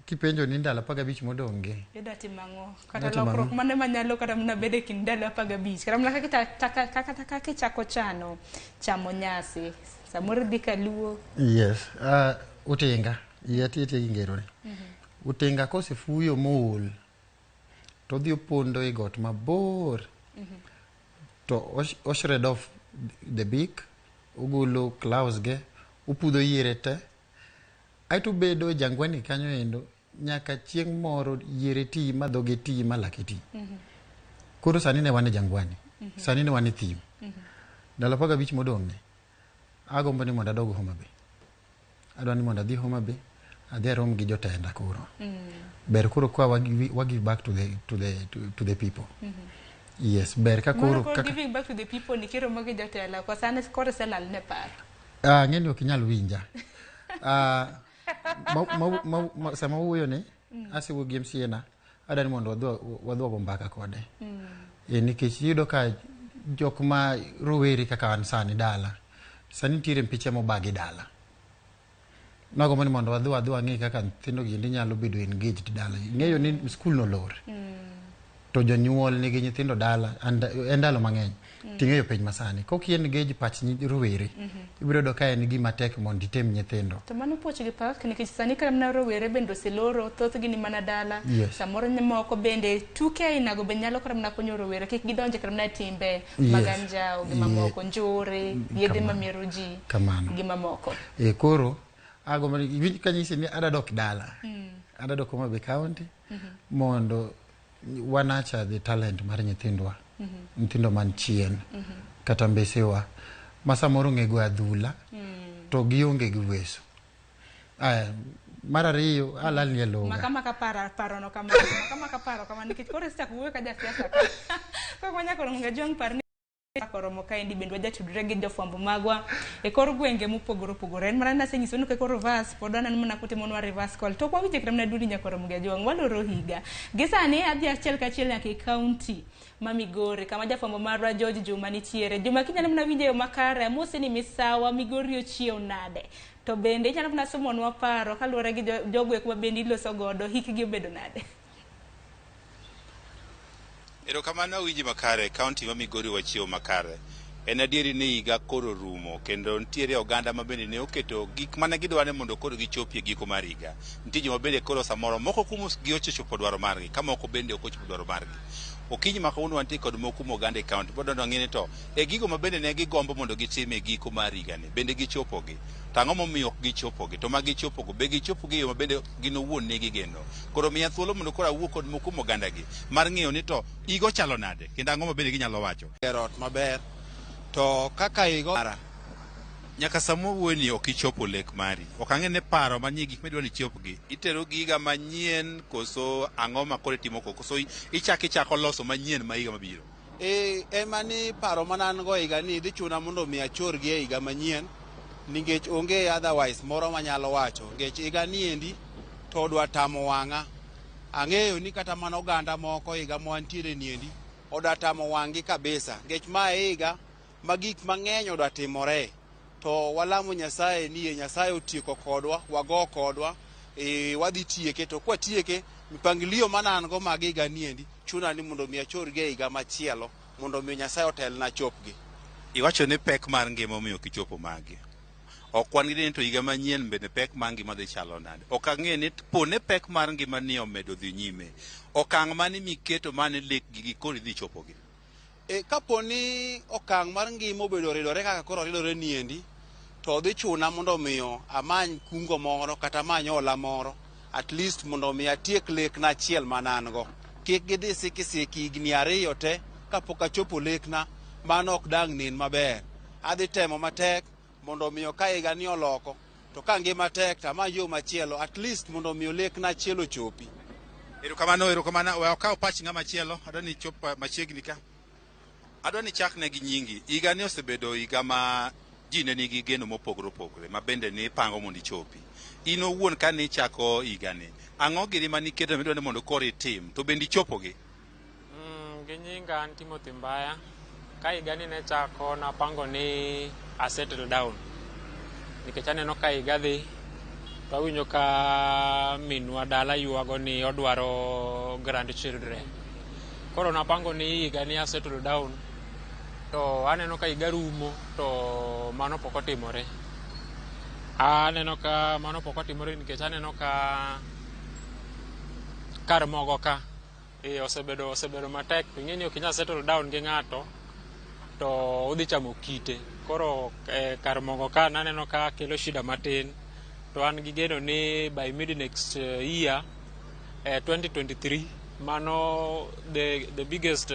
kipenjo ni ndalo 15 modong' gi Idwa timo ang'o? Kata lokruok mane manyalo kata mana bedo e kind ndalo 15? Kata mana kaka kaka ichako chano chamo nyasi. Samoro idhi kaluo. Yes, utinga, yie atiye gi ngero ni. Utinga kosefuyo mool to odhi opondo e got mabor to oshred off the beak, ogolo claws ge, opudho yiere te, aeto obedo e jangwani kanyo endo nyaka chieng' moro yiere ti ma dhoge ti ma lake ti. Koro sani ne wan e jangwani, sani ne wan e thim. Ndalo 15 modong' ni, agombo ni mondo adog Homa Bay. Adwa ni mondo adhi Homa Bay, adhi arom gi jotenda koro. Ber koro kwa wa give back to the people. Yes, ber ka koro koro giving back to the people ni kiromo gi jotelo kwa sani koro iselal ne paro. Ng'e ni ok inyal winja. Sama wawuoyo ni, asewuoyo gi MCA na, adwa ni mondo wadhi wago mbaka kode. Nikech iyudo ka jok ma rowere kaka an sani dala, sani nitiere mpiche mobagi dala. Nagombo ni mondo wadhi wang'i kaka nyithindo gi endi nyalo bedo engaged dala. Ing'eyo ni skul nolor. To jonyuol nigi nyithindo dala en ndalo mang'eny. Ting'eyo piny masani. Kok i engage pach rowere, ibiro yudo ka en gima tek mondo item nyithindo. To mano puoch gi pak nikech sani kata mana rowere bende oseloro, thothgi ni mana dala. Samoro moko bende tuke ainago be nyalo kata mana konyo rowere kik gidonje kata mana timbe mag anjawo gi mamoko, njore, yedhe mamero ji Kamano. gi mamoko. Koro agombo ni iwinj kanyisi ni adwa dok dala. Adwa dok Homa Bay County mondo wanacha the talent mar nyithindwa. Nyithindo man chien kata mbesewa ma samoro ong'e go adhula to gionge gi uwezo. Aya, mar ariyo alal ni e loga. Maka maka paro paro no kamano, maka maka paro kamano nikech koro isechako wuoyo ka jasiasa ka. Koro wanyako Gajuang' par ni koromo kaendi bende wajatudore gi jofwambo magwa e kor gwenge mopogore opogore. En mana nasenyiso ni koro reverse pod waneno mana kutimonwa reverse call. Tok wawinje kata mana dundi nyakoromo Gajuang' waloro higa. Gi sani adhi achiel kachiel nyaka e county ma Migori kama jafwambo marwa George Juma nitiere. Juma kinyalo mana winjo e yo makare, amosi ni misawa Migori ochiew nade? To bende inyalo mana somonwa paro kaluwore gi jogo eko ma bende iloso godo hikgi obedo nade? Erokamano awinji makare, kaunti ma Migori wachiewo makare. En adieri ni higa koro rumo kendo nitiere oganda ma bende ne oketo gik mane gidwaro ni mondo koro gichopie giko mar higa. Nitie joma bende koro samoro moko kuom gi osechopo dwaro margi ka moko bende ok ochopo dwaro margi. Okinyi ma kawuono wantie kod moko kuom oganda e kaunti bodwa ng'e ni to e gigo ma bende ne gigombo mondo gitim e giko mar higani bende gichopogi. To ang'o momiyo ok gichopogi? To ma gichopogo be gichopogi e yo ma bende gin owuon ne gigeno. Koro miya thuolo mondo koro awuo kod moko kuom ogandagi mar ng'eyo ni to higa ochalo nade kendo ang'o ma bende ginyalo wacho. Gero ot maber to kaka higa mara Nyaka sama wawuoyoni ok ichopo lek mari. Ok ang'e ni paro manie gik midwa ni ichopgi. Itero gi higa manyien koso ang'o ma koro itimo koso ichako ichako loso manyien ma higa mabiro. E ema ni paro mana an go higa ni dhi chuna mondo mi achorgi e higa manyien nikech onge otherwise moro manyalo wacho nikech higa ni endi to odwa tamo wang'a. Ang'eyo ni kata mana oganda moko higa ma wantiere ni endi odwa tamo wang'gi kabisa nikech ma e higa ma gik mang'eny odwa timore to walamo Nyasaye ni e Nyasaye otieko kodwa, wago kodwa, wadhi tieke to kwatieke mipangilio mana an go mag higa ni endi chuna ni mondo mi achorgi e higa machielo mondo mi Nyasaye otelna chopgi. Iwacho ni pek mar ngima omiyo ok ichopo magi. Ok wan gi ni to higa manyien bende pek mar ngima dhi chalo nade. Ok ang'e ni pone pek mar ngima ni omedo dhi nyime. Okang' mane miketo mane lek gigi koro idhi chopogi. Kapo ni okang' mar ngima obedo ridore kaka koro ridore ni endi, to dhi chuna mondo miyo amany kungo moro kata amany hola moro at least mondo mi atiek lekna achiel mana an go. Kik gidhi siki siki higni 2 te kapok achopo lekna, mano ok dang' nen maber. Adhi temo matek mondo miyo ka higa ni oloko, to ka ngima tek to amany yo machielo at least mondo miyo lekna achiel ochopi. Erokamano, erokamano. We okaw pach ng'ama chielo. Adwa ni ichop machiegni ka. Adwa ni chakne gi nyingi. Higa ni osebedo higa ma ji ne nigi geno mopogore opogore ma bende ni ipango mondo ichopi. In owuon ka ni ichako higa ni, ang'o gini ma niketo midwa ni mondo koro itim to bende ichopogi? Gi nyinga an Timothy Mbaya. Ka higa ni ne chako napango ni a settle down. Nikech aneno ka higa dhi to awinjo ka minwa dala ywago ni odwaro grandchildren. Koro napango ni higa ni a settle down to aneno ka higa rumo to mano pok otimore. Aneno ka mano pok otimore nikech aneno ka kar mogo ka osebedo matek. To ing'e ni ok inyal settle down gi ng'ato to odhi chamo kite. Koro kar mogo ka naneno ka kelo shida matin. To an gi geno ni by mid next year 2023 mano the biggest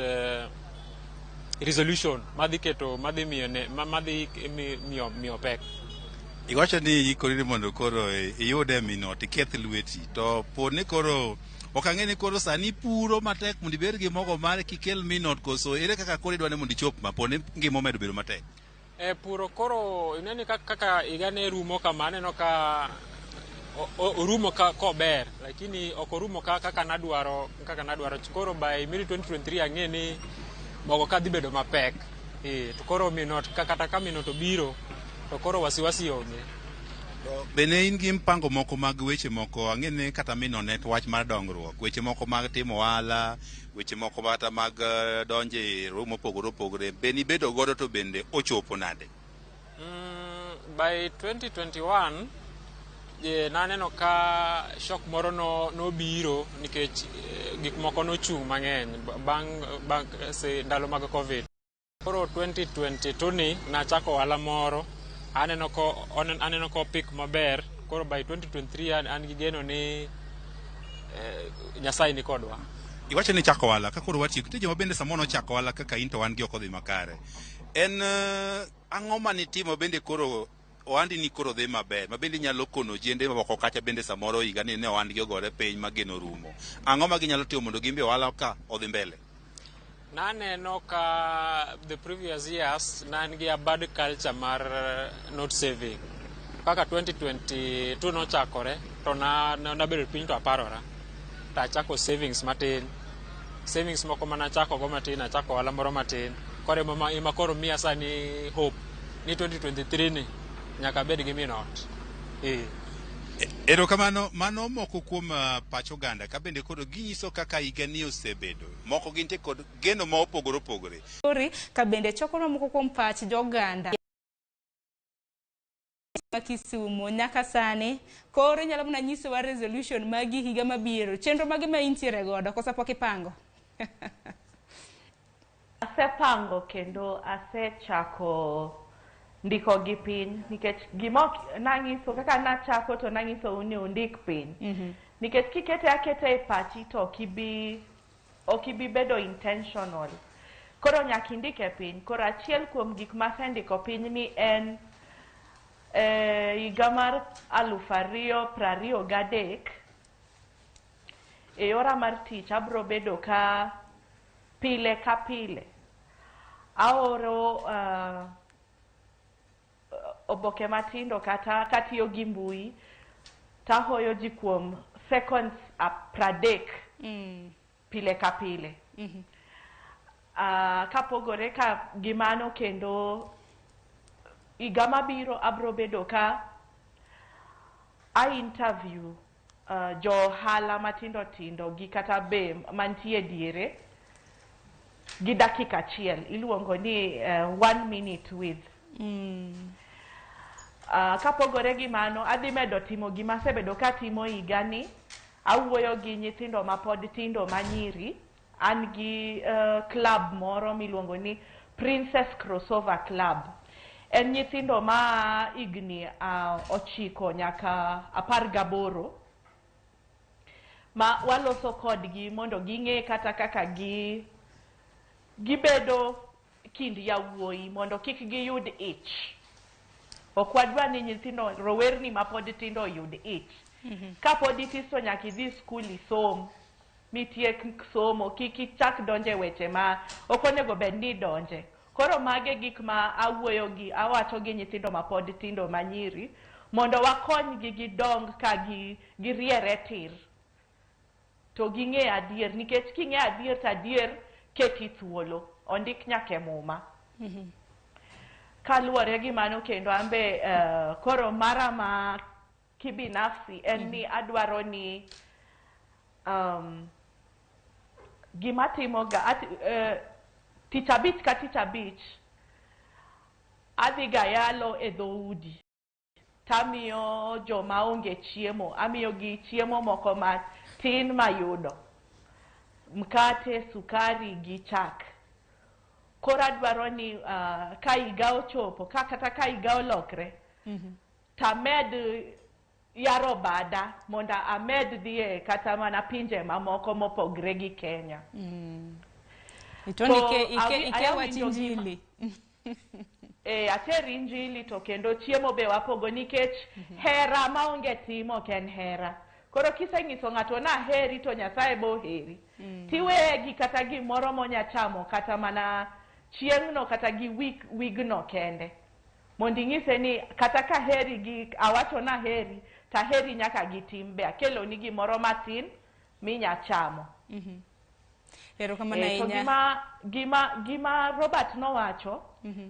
resolution madhi keto madhi miyo ne madhi miyo pek. Iwacho ni ikori ni mondo koro iyude minot iketh lweti to po ni koro ok ang'e ni koro sani puro matek mondo ibed gi mogo mare kikel minot koso ere kaka koro idwa ni mondo ichop ma po ni ngima omedo bedo matek. Puro koro ineni kaka higa ne rumo kama aneno ka orumo ka kober lakini ok orumo kaka nadwaro koro by mid 2023 ang'e ni mogo ka dhi bedo mapek. To koro minot kata ka minot obiro to koro wasiwasi onge. Bende in gi mpango moko mag weche moko ang'e ni kata minot ne wach mar dongruok weche moko mag timo ohala weche moko kata mag donjo e romo mopogore opogore be nibedo godo to bende ochopo nade? By 2021 naneno ka shock moro nobiro nikech gik moko nochung' mang'eny bang' ndalo mag COVID. Koro 2022 ni nachako ohala moro aneno ko pick maber. Koro by 2023 an gi geno ni Nyasaye ni kodwa. Iwacho ni chako ohala ka koro watieko nitie joma bende samoro ochako ohala kaka in to wan gi ok odhi makare. En ang'o manitimo bende koro ohandi ni koro dhi maber ma bende inyalo kono jende moko kacha bende samoro higa ni ne ohandgi ogore piny ma geno rumo. Ang'o ma ginyalo timo mondo gin be ohala ka odhi mbele? Naneno ka the previous years nan gi a bad culture mar not saving. Kaka 2022 nochakore to nabedo piny to aparora. To achako savings matin. Savings moko manachako go matin, achako ohala moro matin. Koro ema koro miya sani hope ni 2023 ni nyaka abed gi minot. Erokamano, mano moko kuom pach oganda ka bende koro ginyiso kaka higa ni osebedo. Moko gintie kod geno ma opogore opogore. Ka bende choko moko kuom pach joganda ma Kisumu nyaka sani koro inyalo mana nyisowa resolution magi higa mabiro chenro mage ma intiere godo koso pok ipango? Asepango kendo asechako ndiko gi piny nikech gima ok nang'iso kaka nachako to nang'isou ni undik piny. Nikech kikete aketa e pachi to ok ibi bedo intentional. Koro nyaka indike piny. Koro achiel kuom gik masendiko piny ni en higa mar 2023 e yora mar tich abro bedo ka pile ka pile aoro oboke matindo kata katiyo gi mbui tahoyo ji kuom seconds 30 pile ka pile. Kapogore ka gi mano kendo higa mabiro abro bedo ka a interview jo ohala matindo tindo gi kata be mantie diere gi dakika achiel iluongo ni 1 minute with. Kapogore gi mano adhi medo timo gima asebedo katimo higani. Awuoyo gi nyithindo mapod tindo manyiri. An gi club moro miluongo ni Princess Crossover Club. En nyithindo ma higni 9 nyaka 18 ma waloso kodgi mondo ging'e kata kaka gibedo kind yawuoyi mondo kik giyud ich. Ok wadwa ni nyithindo rowerni mapod tindo oyud ich. Kapod itis to nyaka idhi skul isom, mitiek somo, kik ichak donje weche ma ok onego bed ni idonje. Koro mage gik ma awuoyo gi awacho gi nyithindo mapod tindo manyiri mondo wakonygi gidong ka giriere tir to ging'e adier, nikech king'e adier to adier keti thuolo, ondik nyaka e Muma. Kaluwore gi mano kendo ambe koro mara ma kibinafsi en ni adwaro ni gima timoga tich abich ka tich abich adhi ga yalo e dhoudi tamiyo joma onge chiemo, amiyogi chiemo moko matin mayudo, mkate, sukari gi chak. Koro adwaro ni ka higa ochopo kata ka higa olokre tamed yaro bada mondo amed dhie kata mana pinje mamoko mopogre gi Kenya. Itoni ike wach injili. Ater injili to kendo chiemo be wapogo nikech hera maonge timo ok en hera. Koro kiseng'iso ng'ato na heri to Nyasaye bo heri. Tiweye gi kata gimoro monya chamo kata mana chieng'no kata gi wigno kende. Mondo ing'ise ni kata ka heri gi awacho na heri ta heri nyaka gi tim be akeloni gimoro matin minya chamo. Erokamano ahinya. Gima Robert nowacho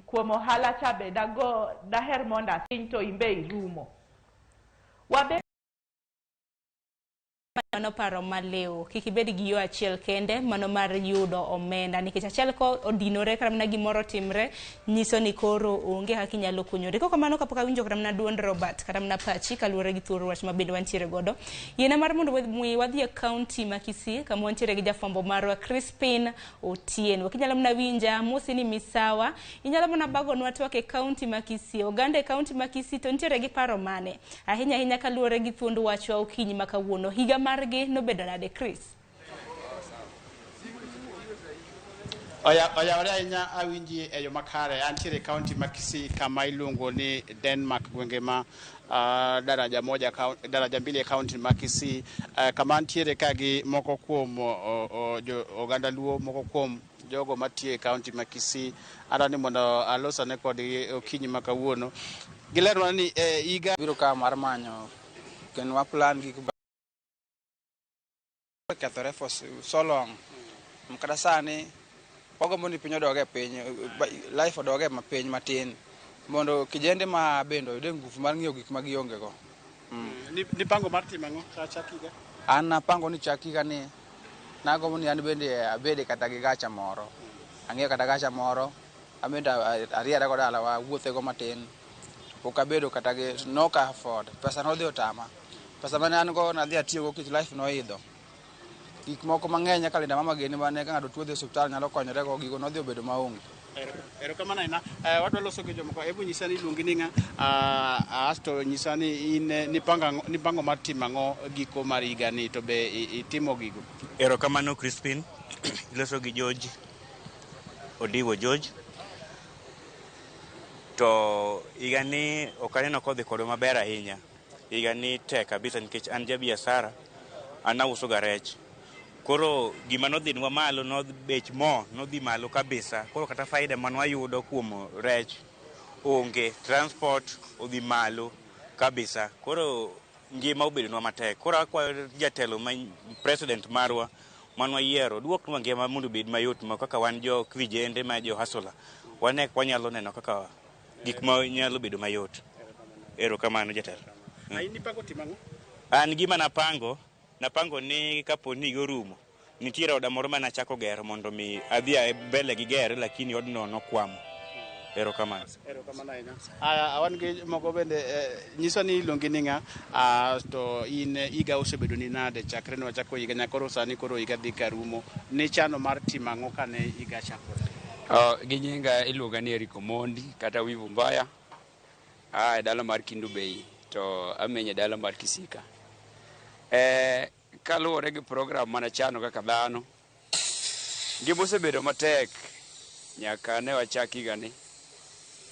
kuom ohala cha be daher mondo asiny to imbe irumo. Wabe mano paro maliw, kik ibed gi yo achiel kende mano mar yudo omenda, nikech achiel ko odinore kata mana gimoro timre nyiso ni koro onge kaka inyalo konyori. Kok kamano kapok awinjo kata mana duond Robert kata mana pachi kaluwore gi thuolo wach mabende wantiere godo, yiena mar mondo wadhi e kaunti ma Kisii kama wantiere gi jafwambo marwa Crispin Otieno. Kinyalo mana winja mosi ni misawa, inyalo mana bagonwa twak e kaunti ma Kisii. Oganda e kaunti ma Kisii to nitiere gi paro mane ahinya ahinya kaluwore gi thuond wachwa okinyi ma kawuono? Higa margi nobedo nade, Chris? Oyawore ahinya awinji e yo makare. Antiere e kaunti ma Kisii kama iluongo ni Denmark, gwenge ma daraja moja daraja mbili e kaunti ma Kisii, kama antiere ka gi moko kuom oganda Luo, moko kuom jogo matiyo e kaunti ma Kisii. Adwa ni mondo alosane kodgi okinyi ma kawuono. Gilerona ni higa biro ka mar manyo kendo wa plan gik kethore for so long. Kata sani wagombo ni piny odoge piny, life odoge mapiny matin mondo kijende ma bende oyude nguvu mar ng'iewo gik ma gionge go. Nipango mar timo ang'o chak higa? An napango ni chak higa ni nagombo ni an bende abede kata gi gacha moro. Ang'iewo kata gacha moro, an bende ariera go dalawa, awuothe go matin. Pok abedo kata gi nok afford. Pesa nodhi otama. Pesa mane an go nadhi atiyogo nikech life noidho. Gik moko mang'eny kaka Linda Mama gini mane ka ng'ato tuo dhi e osiptal nyalo konyorego, gigo nodhi obedo maonge. Erokamano ahinya. Wadwa loso gi jomoko. Hebu nyisa ni iluongi ni ng'a, asto nyisa ni in nipango mar timo ang'o giko mar higani to be itimo gigo. Erokamano Crispin, iloso gi George Odiwo George. To higani ok aneno kodhi kodwa maber ahinya. Higani tek kabisa nikech an ja biashara, an auso ga rech. Koro gima nodhinwa malo, bech mo nodhi malo kabisa. Koro kata faida mane wayudo kuom rech onge, transport odhi malo kabisa. Koro ngima obedonwa matek. Koro akwayo jatelo ma president marwa mane wayiero duoknwa ngima mondo obed mayot ma kaka wan jo vijende ma jo hustler. Wane wanyalo neno kaka gik ma nyalo bedo mayot. Erokamano jatelo. In ipango timo ang'o? An gima napango ni kapo ni higa orumo, nitiere oda moro mane achako gero mondo mi adhi mbele gi gere, lakini odno nokwamo. Erokamano. Erokamano ahinya. Aya, wan gi moko bende, nyiswa ni iluongi ni ng'a, to in higa osebedo ni nade chakre ne wachako higa nyaka koro sani koro higa dhi ka rumo. Nichano mar timo ang'o kane higa chakore? Gi nyinga iluonga ni Eric Omondi kata Wivu Mbaya. E dala mar Kendu Bay to amenyo e dala mar Kisika. Kaluwore gi program manachano kaka dhano, ngima osebedo matek nyaka ne wachak higani,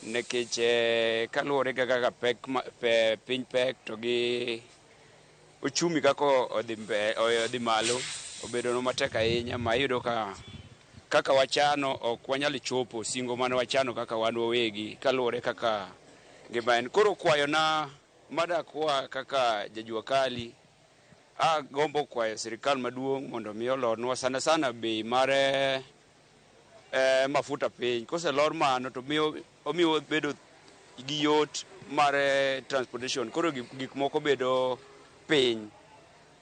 nikech kaluwore gi kaka pek piny pek to gi uchumi kaka odhi malo obedo matek ahinya, ma iyudo ka kaka wachano ok wanyal chopo singo mane wachano kaka wan wawegi kaluwore kaka ngima en. Koro kwayona madakwa kaka jajua kali, agombo kwayo sirikal maduong' mondo mi olornwa sana sana bei mar mafuta piny. Koselor mano to omiyo bedo gi yot mar transportation, koro gik moko bedo piny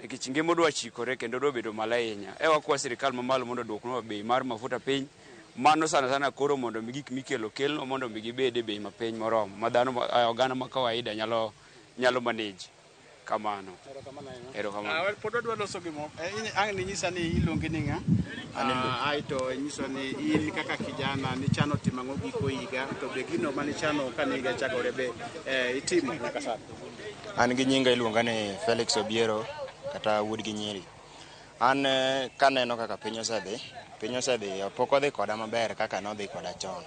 nikech ngima dwa chikore kendo dwa bedo malo ahinya. Wakwa sirikal mamalo mondo oduoknwa bei mar mafuta piny, mano sana sana koro mondo mi gik mikelo kelno mondo mi gibed e bei mapiny moromo ma dhano oganda ma kawaida nyalo manage. Kamano. Erokamano. Pod wadwa loso gimoro. Ang' ninyisa ni iluongi ni ng'a? Aeto inyiso ni in kaka kijana nichano timo ang'o giko higa, to be gino manichano kane higa chakore be itimo nyaka sani? An gi nyinga iluonga ni Felix Obiero kata wuod gi Nyiri. An kaneno kaka piny osedhi, pok odhi koda maber kaka nodhi koda chon.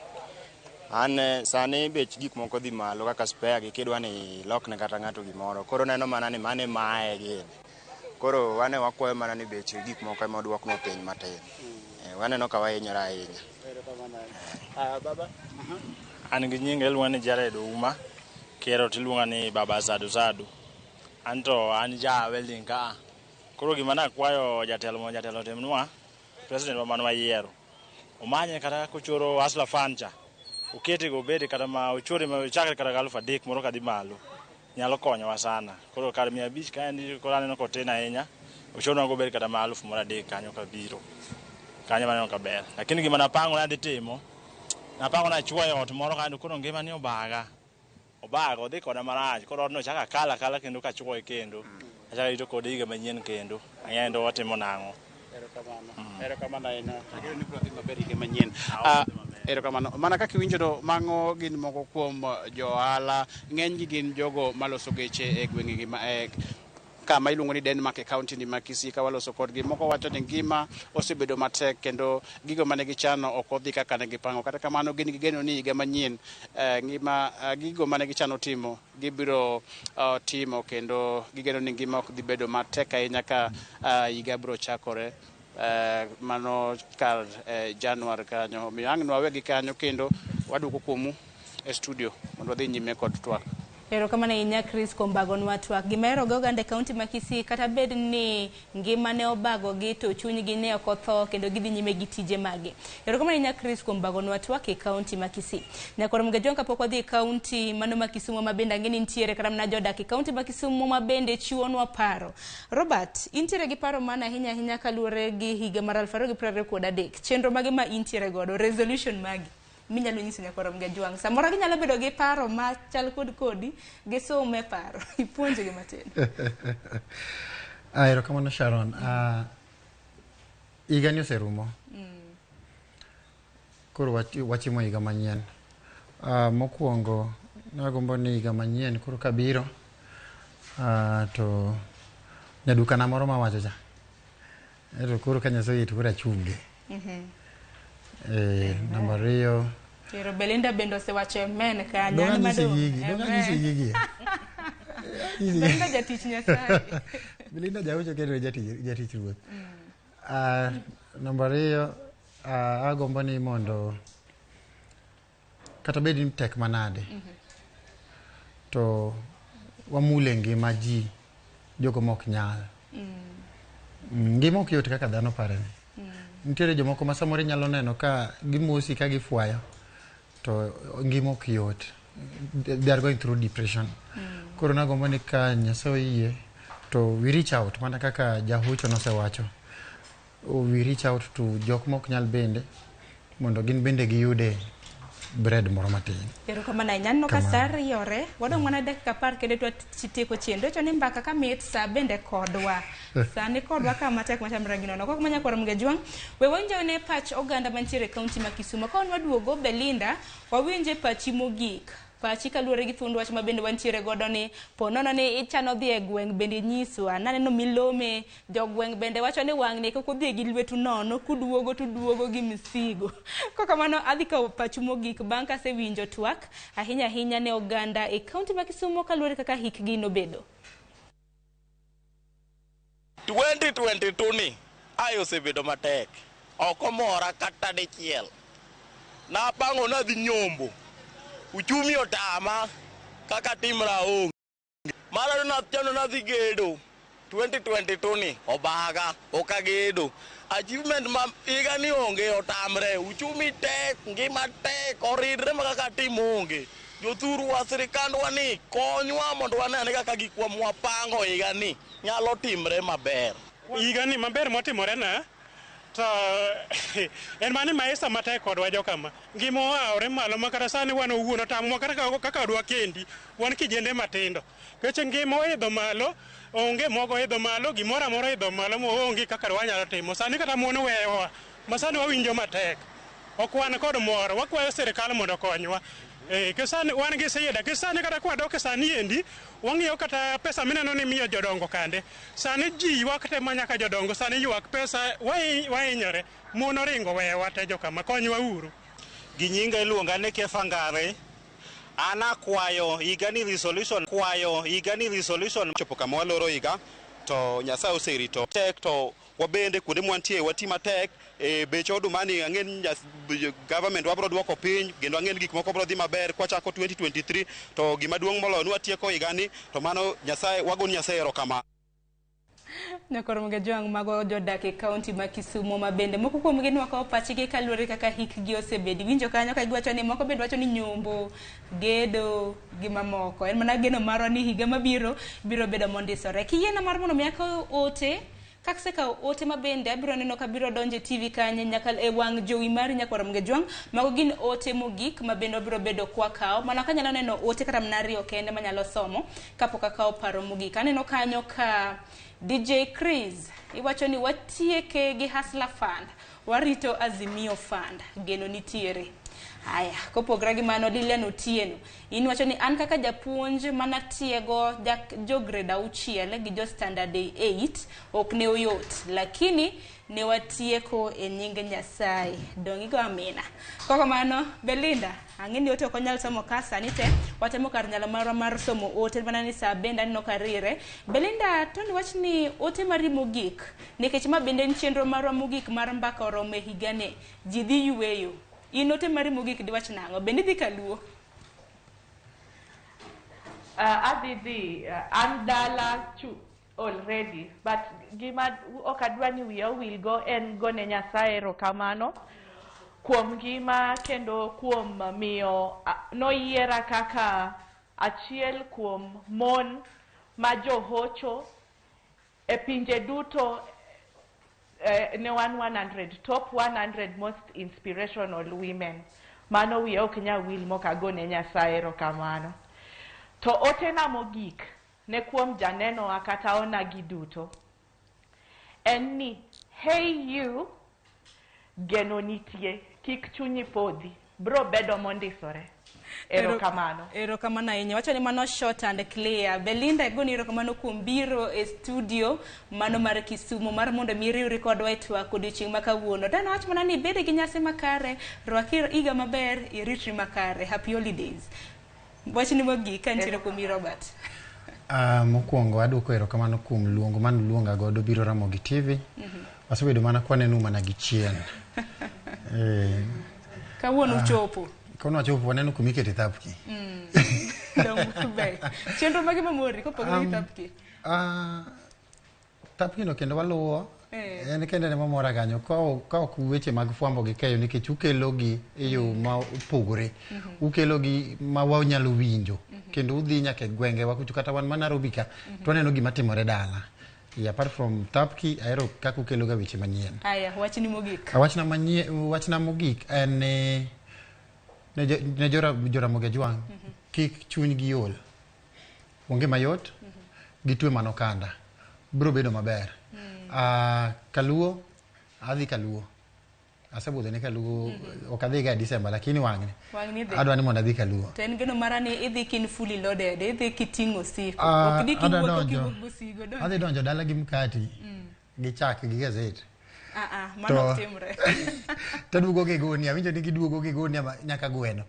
An sani bech gik moko dhi malo kaka spare gi kidwa ni ilokne kata ng'ato gimoro. Koro neno mana ni mane mae gini. Koro wane wakwayo mana ni bech gik moko ema oduoknwa piny matin. Waneno ka wahinyore ahinya. Baba? An gi nyinga iluonga ni Jared Ouma, kero tiluonga ni Baba Sadu Sadu. An to an ja welding ka. Koro gima nakwayo jatelo mondo jatelo otimnwa, president wa mane wayiero, omanye kata kochoro Hustler Fund cha, okete go obed kata ma ochore ma chakre kata 3,000 moro kadhi malo, nyalo konyowa sana. Koro kar 500 kaendi koro aneno kotin ahinya, ochornwa go obed kata ma 3,000 kanyo kabiro. Kanyo maneno kaber. Lakini gima napango nadhi timo, napango nachuoyo ot moro kanyo, koro ngima ni obaga. Obaga odhi koda marach, koro odno chako akala akala kendo kachuoye kendo. Achako rito kode higa manyien kendo. Ang'eyo ni watimo nang'o. Erokamano. Erokamano ahinya. Ageno ni biro dhi maber higa manyien. Erokamano. Mana kaka iwinjo to mago gin moko kuom jo ohala, ng'enygi gin jogo maloso geche e gwenge gi kama iluongo ni Denmark e county ni ma Kisii ka waloso kodgi. Moko wacho ni ngima osebedo matek kendo gigo mane gichano ok odhi kaka ne gipango. Kata kamano gin gi geno ni higa manyien ngima gigo mane gichano timo gibiro timo kendo gigeno ni ngima ok dhi bedo matek ahinya ka higa biro chakore mano kar Januar kanyo. Omiyo ang' nwawegi kanyo kendo waduoko kuomu e studio mondo wadhi nyime kod twak. Erokamano ahinya Chris kuom bagonwa twak. Gima ahero go oganda e kaunti ma Kisii, kata bed ni ngima ne obagogi to chunygi ne ok otho kendo gidhi nyime gi tije magi. Erokamano ahinya Chris kuom bagonwa twak e kaunti ma Kisii. Nyakoro Mgajwang' kapok wadhi e kaunti mano ma Kisumu ma bende ang'e ni nitiere kata mana jodak e kaunti ma Kisumu ma bende chiwonwa paro. Robert, intiere gi paro mana ahinya ahinya kaluwore gi higa mar 2023. Chenro mage ma intiere godo, resolution magi minyalo nyiso Nyakoro Mgajwang'? Samoro ginyalo bedo gi paro machal kod kodi, gisume paro, ipuonjogi matin. Erokamano Sharon. Higa ni oserumo. Koro wachimo higa manyien. Mokwongo nagombo ni higa manyien koro kabiro to nyadukana moro mawacho cha. Ero koro ka Nyasaye oyie to koro achunge. Namba ariyo. Pero Belinda bende osewacho amen kanyo. Dong' An anyisi madong'. gigi, dong' anyisi Amen. gigi. Belinda jatich Nyasaye. Belinda jaucho kendo jatich ruoth. Namba ariyo, agombo ni mondo kata bed ni tek manade, to wamule ngima ji jogo mok nyal. Ngima ok yot kaka dhano parene. Nitiere jomoko ma samoro inyalo neno ka gimosi ka gifwayo to ngima ok yot. They are going through depression. Koro nagombo ni ka Nyasaye oyie to we reach out mana kaka jahucho nosewacho. We reach out to jok mok nyal bende mondo gin bende giyude bread moro matin. Erokamano ahinya. Aneno ka Kamano. sa riyore. Wadong' mana dakika 10 kende to watieko chenro. Iwacho ni mbaka ka mit sa bende kodwa. Sa ni kodwa ka matek machamre gi nono. Kok manya kwaro Mgejwang', we wawinjo ne pach oganda mantiere e kaunti ma Kisumu. Ka wan waduogo Belinda, wawinje pachi mogik. Pachi kaluwore gi thuond wach ma bende wantiere godo ni po nono ni ichano dhi e gweng' bende nyiswa. Naneno milome, jogweng' bende wacho ni wang'ni kik udhi gi lwetu nono, kuduogo tuduogo gi misigo. Kokamano adhi kawo pachu mogik bang' kasewinjo twak ahinya ahinya ne oganda e kaunti ma Kisumu kaluwore kaka hikgi nobedo. 2022 ni ai osebedo matek. Ok omora kata dichiel. Napango nadhi nyombo. Uchumi otama kaka timra onge. Mar ariyo nachano nadhi gedo. 2022 ni obaga ok agedo. Achievement ma higa ni onge otamre. Uchumi tek, ngima tek, oridre ma kaka tim onge. Jothurwa sirikandwa ni konywa mondo wane ane kaka gikwa mwapango higa ni nyalo timre maber. Higa ni maber motimore na to en mani maisha matek kodwa jokama. Ngima oawore malo ma kata sani wan owuon otamowa kata kaka odwa kendi wan kijende matindo. Nikech ngima oidho malo, onge mogo oidho malo, gimoro amora oidho malo moonge kaka wanyalo timo. Sani kata mon weyowa ma sani wawinjo matek. Ok wan kod mor, wakwayo sirikal mondo okonywa. Sani wan gi shida, sani kata kwadok e sani endi, wang'iyo kata pesa mineno ni miyo jodongo kande. Sani ji ywak te manyaka jodongo, sani ywak pesa wahinyore. Mon oringo weyowa te jokama, konywa uru. Gi nyinga iluonga ni Kefa Ngare. An akwayo higa ni resolution, kwayo higa ni resolution. Chopo kama waloro higa to Nyasaye oserito tek to wabende kuonde mwantie wati matek bech oduma ni ang'e ni government wabro duoko piny kendo ang'e ni gik moko bro dhi maber kwachako 2023 to gima duong' moloyo ni watieko higani to mano Nyasaye wago Nyasaye erokamano. Nyakoro Mgejwang' mago jodak e kaunti ma Kisumu ma bende moko kuomgi nwakawo pachgi kaluwore kaka hikgi osebedi. Winjo kanyo ka giwacho ni moko bende wacho ni nyombo, gedo gi mamoko. En mana geno marwa ni higa mabiro biro bedo mondisore. Kiyiena mar mondo mi akaw ote, kasekawo ote ma bende abiro neno ka biro donjo e TV kanye nyaka e wang' jowi mari Nyakwar Mgejwang'. Mago gin ote mogik ma bende wabiro bedo kwakawo. Mana kanyalo neno ote kata mana ariyo kende manyalo somo kapok akawo paro mogik. Aneno kanyo ka DJ Chris iwacho ni watieke gi Hustler Fund, warito Azimio Fund, geno nitiere. Aya, kopogre gi mano Lilian Otieno, in wacho ni an kaka japuonj manatiego jo grade 6 gi jo standard 8 ok ne oyot, lakini ne watieko e nying Nyasaye. Dong' igo amina. Kokamano Belinda, ang'e ni ote ok onyal somo ka sani te, watemo kar nyalo marwa mar somo ote mana ni sa bende aneno ka rire. Belinda, to ni wach ni ote mari mogik, nikech ma bende en chenro marwa mogik mar mbaka oromo e higani, ji dhi yueyo. In ote mari mogik diwach nang'o? Bende idhi kaluo? Adhi dhi, an dala already, but gima ok adwa ni wiya owil go en gone Nyasaye erokamano kuom ngima kendo kuom miyo noyiera kaka achiel kuom mon ma johocho e pinje duto. Ne wan 100 top 100 most inspirational women. Mano wiya ok nyal wil mok agone Nyasaye erokamano. To otena mogik ne kuom janenowa kata onagi duto en ni, hey you, Geno nitie, kik chunyi podhi, bro bedo mondisore. Erokamano. Erokamano ahinya. Wacho ni mano short and clear. Belinda, goni erokamano kuom biro e studio mano mar Kisumu mar mondo mi iriwri kodwa e twak odiochieng' ma kawuono. To an awach mana ni ibed gi nyasi makare, rwak higa maber, iritri makare. Happy holidays. Wachni mogik ka nitiere kuomi Robert. Mokwongo adwoko erokamano kuom luongo mane uluonga godo biro Ramogi TV. Wasebedo mana kwaneno mana gi chien. Kawuono uchopo. Kawuono wachopo waneno kuma ikete thapki. Dong' ber. Chenro mage mamori kopogore gi thapki? Thapki no kendo waluwo. En kende ema mora kanyo ka ok weche mag fwambo gi keyo nikech ukelo gi e yo ma opogore. Ukelo gi ma wanyalo winjo. Kendo udhi nyaka e gwenge wa kucho kata wan ma Nairobi ka to waneno gima timore dala. Apart from thapki, ahero kaka ukelo ga weche manyien. Aya, wachni mogik. Wachna mogik en ne Joramogi Ajwang' kik chunygi ol. Onge mayot, gitwe mana okanda. Biro bedo maber. Kaluo, adhi Kaluo. Asebudho ne Kaluo, ok adhi ga December lakini wang'ni. Wang'ni idhi. Adwa ni mondo adhi Kaluo. To en geno mara ni idhi kin fully loaded, idhi kiting'o osiko. Ok idhi kiwuotho kiwuok gosigo. Adhi donjo dala gi mkati, gi chak gi gazet. Mano ok timre. Taduogo gi gunia, awinjo ni giduogo gi gunia nyaka gweno.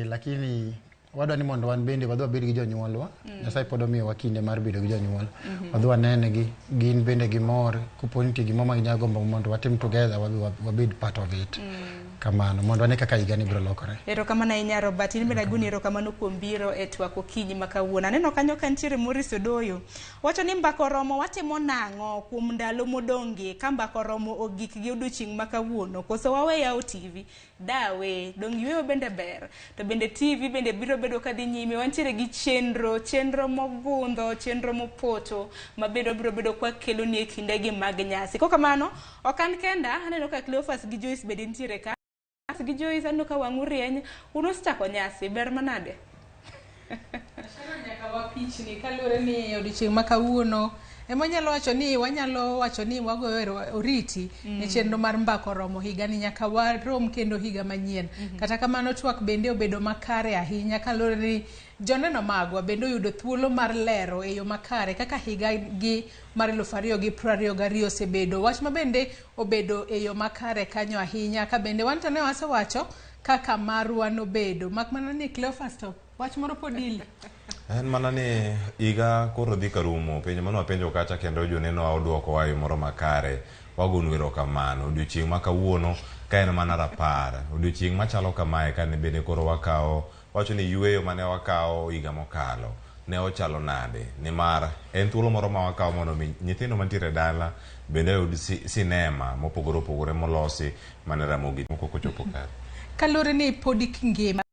Lakini wadwa ni mondo wan bende wadhi wabed gi jonyuolwa. Nyasaye pod omiyowa kinde mar bedo gi jonyuol. Wadhi wanenegi, gin bende gimor, kopo nitie gimoro ma ginyalo gombo mondo watim together, wadhi wabed part of it. Kamano, mondo wane kaka higani biro lokore. Erokamano ahinya Robert, in bende agoni erokamano kuom biro e twak okinyi ma kawuono. Aneno kanyo ka nitiere Maurice Odoyo. Wacho ni mbaka oromo watimo nang'o kuom ndalo modong'gi ka mbaka oromo ogik gi odiochieng' ma kawuono. Koso wawe yawo TV? Dawe, dong' yueyo bende ber. To bende TV bende biro bedo kadhi nyime. Wantiere gi chenro mogundho, chenro mopoto, ma bende biro bedo kwa keloni e kindegi mag nyasi. Kokamano, ok an kenda, aneno ka Cleophas gi Joyce bende nitiere ka. Gi Joyce aneno ka wang'u rieny, un usechako nyasi, ber manade? Nyaka wapichni kaluwore ni odiochieng' ma kawuono ema wanyalo wacho ni wanyalo wacho ni wagoyo oriti ne chenro mar mbaka oromo higani nyaka warom kendo higa manyien. Kata kamano twak bende obedo makare ahinya kaluwore ni joneno magwa bende oyudo thuolo mar lero e yo makare kaka higa gi mar 2022 osebedo. Wach ma bende obedo e yo makare kanyo ahinya ka bende wan to ne wasewacho kaka marwa nobedo. Mak mana ni Cleophas to wach moro pod ili. En mana ni higa koro dhi karumo, penjo mane wapenjo kacha kendo joneno odwokowa e moro makare. Wagonu erokamano. Odiochieng' ma kawuono ka en mana rapar. Odiochieng' machalo kamae kane bende koro wakawo, wacho ni yueyo mane wakawo higa mokalo ne ochalo nade. Nimar en thuolo moro ma wakawo mondo mi nyithindo mantiere dala bende oyud sinema mopogore opogore molosi mane Ramogi moko kochopo kare. Kaluwore ni podi ngima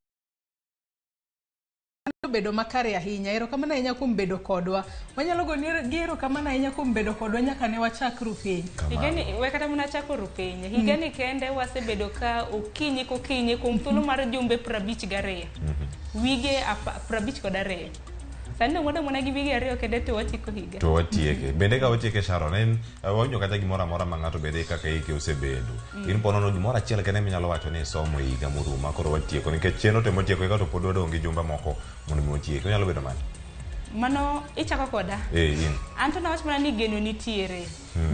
bedo makare ahinya. Erokamano ahinya kuom bedo kodwa. Wanyalo goni gi erokamano ahinya kuom bedo kodwa nyaka ne wachak ru piny. Higani we kata mana chako ru piny. Higani kende wasebedo ka okinyi kokinyi kuom thuolo mar jumbe 52. Wige 52. Sani dong' wadong' mana gi wige 2 kende to watieko higa. To watieke. Bende ka watieke Sharon, en wawinjo kata gimoro amora ma ng'ato bede kaka hike osebedo. In po nono gimoro achiel kende minyalo wacho ni isomo e higa morumo ma koro watieko. Nikech chenro temo tieko higa to pod wadong' gi jumbe moko mondo mi watieki. Onyalo bedo mane? Mano ichako koda? In. An to nawach mana ni geno nitiere.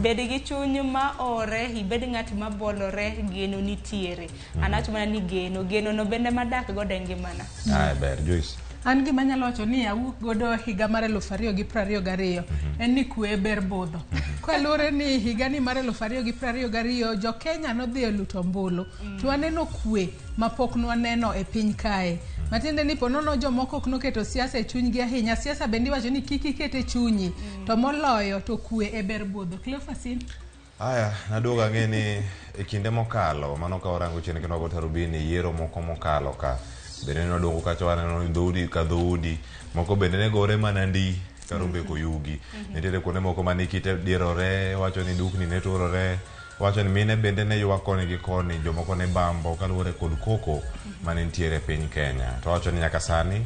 Bed gi chuny ma ore, ibed ng'at ma bolore, geno nitiere. An awach mana ni geno, geno no bende madak godo e ngimana. Ber, Joyce. An gima anyalo wacho ni awuok godo higa mar 2022 en ni kwe ber budho. Kaluwore ni higani mar 2022 jo Kenya nodhi e luto ombulu to waneno kwe mapok nwaneno e piny kae. Matiende ni ponono jomoko ok noketo siasa e chunygi ahinya. Siasa bende iwacho ni kik iket e chunyi to moloyo to kwe e ber budho. Cleophas in? Aya, naduogo ang'e ni e kinde mokalo, mano ka warango chien kendo wago tarubini, yiero moko mokalo ka. Bende ne waduogo kacha waneno ni dhoudi ka dhoudi, moko bende ne gore mana ndi ka rombe koyugi. Nitiere kuonde moko mane kite dierore, wacho ni dukni ne turore, wacho ni mine bende ne ywak koni gi koni, jomoko ne bambo kaluwore kod koko mane nitiere e piny Kenya. To wacho ni nyaka sani,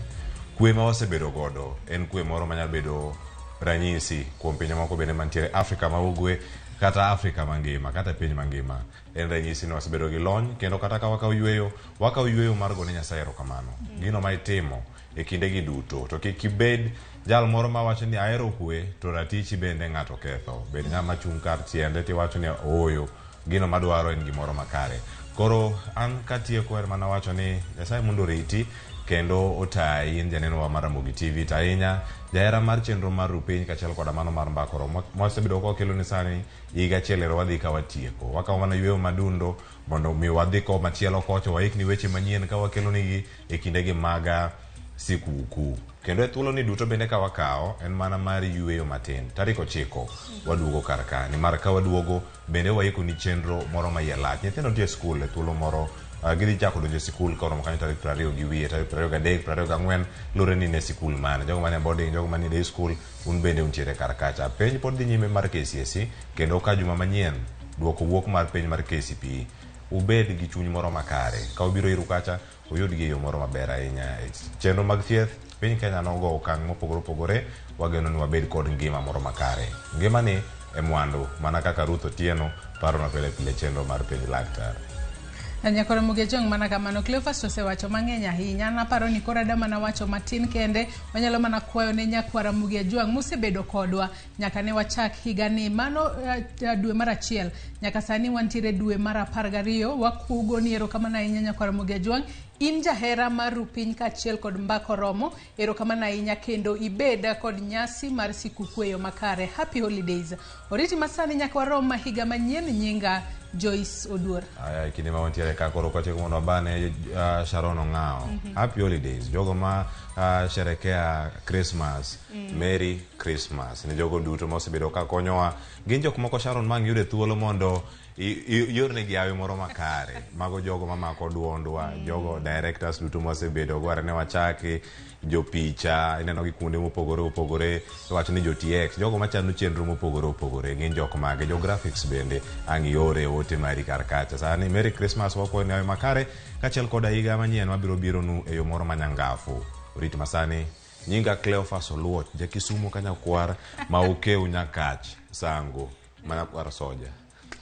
kwe ma wasebedo godo en kwe moro manyalo bedo ranyisi kuom pinje moko bende mantiere Afrika ma Ugwe. kata Afrika mangima kata piny mangima. En ranyisi ni wasebedo gi lony kendo kata ka wakawo yueyo, wakawo yueyo mar gone Nyasaye erokamano. Gino ma itimo e kindegi duto to kik ibed jal moro mawacho ni ahero kwe to ratichi bende ng'ato ketho. Bed ng'ama chung' kar tiende tiwacho ni ooyo gino madwaro en gimoro makare. Koro an katieko en mana wacho ni Nyasaye mondo oriti kendo otayi in janeno wa mar Ramogi TV to ahinya jahera mar chenro mar Rupiny kaachiel koda mano mar Mbaka Oromo mwasebedo ka wakeloni sani higa achiel ero wadhi ka watieko. Wakawo mana yueyo madundo mondo mi wadhi ko machielo kocha waikni weche manyien ka wakelonigi e kindegi mag sikuku. Kendo e thuoloni duto bende ka wakawo en mana mar yueyo matin. Tarik 9 waduogo kar ka nimar ka waduogo bende waikoni chenro moro ma iye lach. Nyithindo nitie e skul e thuolo moro gidhi chako donjo e sikul koromo kanyo tarik 20 gi wiye, tarik 23, 24 luwore ni ne sikul mane. Jogo manie boarding, jogo manie day school, un bende untiere kar kacha. Penj pod dhi nyime mar KCSE kendo ka juma manyien duoko wuok mar penj mar KCPE. Ubed gi chuny moro makare. Ka ubiro iru kacha, uyudgi e yo moro maber ahinya. Chenro mag thieth, piny Kenya nogo okang' mopogore opogore, wageno ni wabed kod ngima moro makare. Ngimani e mwandu, mana kaka Ruth Otieno paronwa pile pile chenro mar penj laktar. Nyakoro Mugejong mana kamano. Cleophas osewacho mang'eny ahinya. An aparo ni koro ada mana wacho matin kende. Wanyalo mana kwayo ne nyakwara Mugejong mosebedo kodwa nyaka ne wachak higani. Mano dwe mar 1 nyaka sani wantiere dwe mar 12. Wakugo ni erokamano ahinya nyakwara Mugejong. In jahera mar Rupiny kaachiel kod Mbaka Oromo. Erokamano ahinya kendo ibed kod nyasi mar sikuku e yo makare. Happy holidays. Oriti masani nyaka warom higa manyien. Nyinga Joyce Oduor. Aya, kinde ma wantiere ka koro kwatieko mondo wabane Sharon Ong'ao. Happy holidays. Jogo ma sherekea Christmas, Merry Christmas. Ne jogo duto ma osebedo ka konyowa. Gin jok moko Sharon ma ang' yude thuolo mondo iornegi hawi moro makare. Mago jogo mamako duondwa, jogo directors duto mwasebedo go ne wachaki, jopicha, ineno gi kuonde mopogore opogore, iwacho ni jo TX, jogo machano chenro mopogore opogore, gin jok mage, jo graphics bende ang' iore ote mari kar kacha. Sani Merry Christmas wakwayo ni hawi makare kaachiel koda higa manyien mabiro bironu e yo moro manyangafu. Orit masani nyinga Cleophas Oluoch, ja Kisumu kanyakwar ma okew Nyakach Sango manyakwar Soja.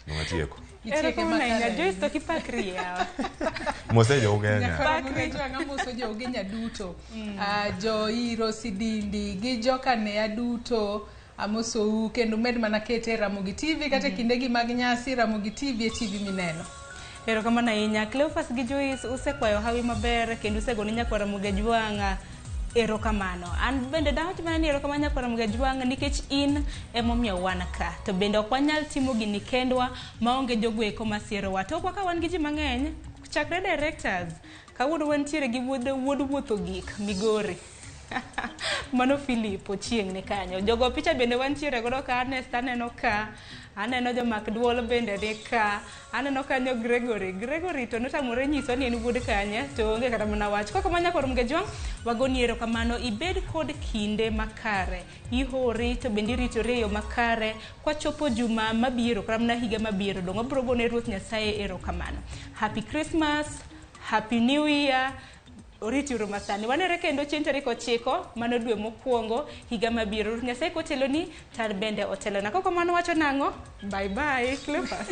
Nwatieko. Erokamano ahinya Joyce to kipakri yawa. Mose jo Ugenya. Nyakwara Mugejong amoso jo Ugenya duto. Jo Iro Sidindi gi jokanea duto amosou kendo med mana kete Ramogi TV kata kindegi mag nyasi Ramogi TV e TV mineno. Erokamano ahinya Cleophas gi Joyce usekwayo hawi maber kendo usegone nyakwara Mugejwang' erokamano. An bende dawach mana ni erokamano nyakwara Mugejwang' nikech in emomiyo wan ka. To bende ok wanyal timo gini kendwa maonge jogo eko masierowa. Tokwa ka wan gi ji mang'eny, chakre directors, kawuono wantiere gi wuod wuotho gik Migori. Mano Philip Ochieng' ni kanyo. Jogo picha bende wantiere godo ka Ernest aneno ka, aneno jomak duol bende ni ka, aneno kanyo Gregory. Gregory to notamore nyiswa ni en wuod kanye to onge kata mana wach. Koko ma nyakwar Mugejwang' wagoni erokamano ibed kod kinde makare. Ihori to bende iritori e yo makare kwachopo juma mabiro kata mana higa mabiro dong' wabiro gone Ruoth Nyasaye erokamano. Happy Christmas, Happy New Year. Oriti uru masani. Wanere kendo chieng' tarik 9 mano dwe mokwongo higa mabiro. Ruoth Nyasaye koteloni to an bende otelona. Koko mano wacho nang'o? Bye bye Cleophas.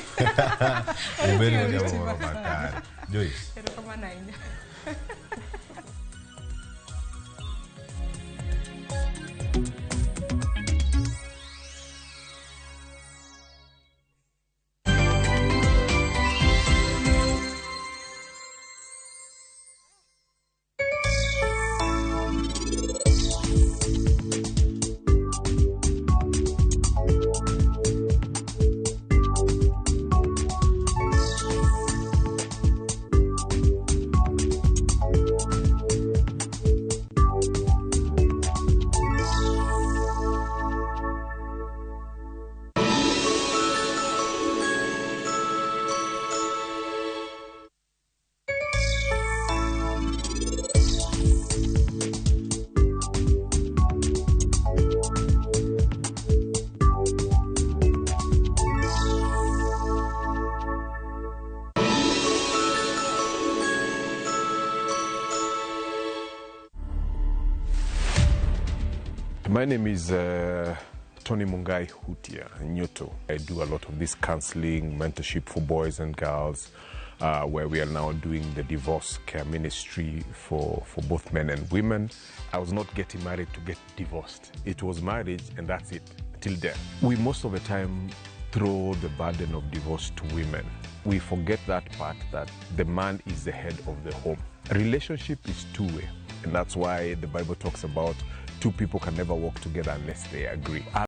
Ubed gi moro makare. Joyce. Erokamano ahinya. My name is Tony Mungai Hutia, Nyuto. I do a lot of this counseling, mentorship for boys and girls, where we are now doing the divorce care ministry for both men and women. I was not getting married to get divorced. It was marriage and that's it, till death. We most of the time throw the burden of divorce to women. We forget that part, that the man is the head of the home. Relationship is two-way, and that's why the Bible talks about two people can never walk together unless they agree.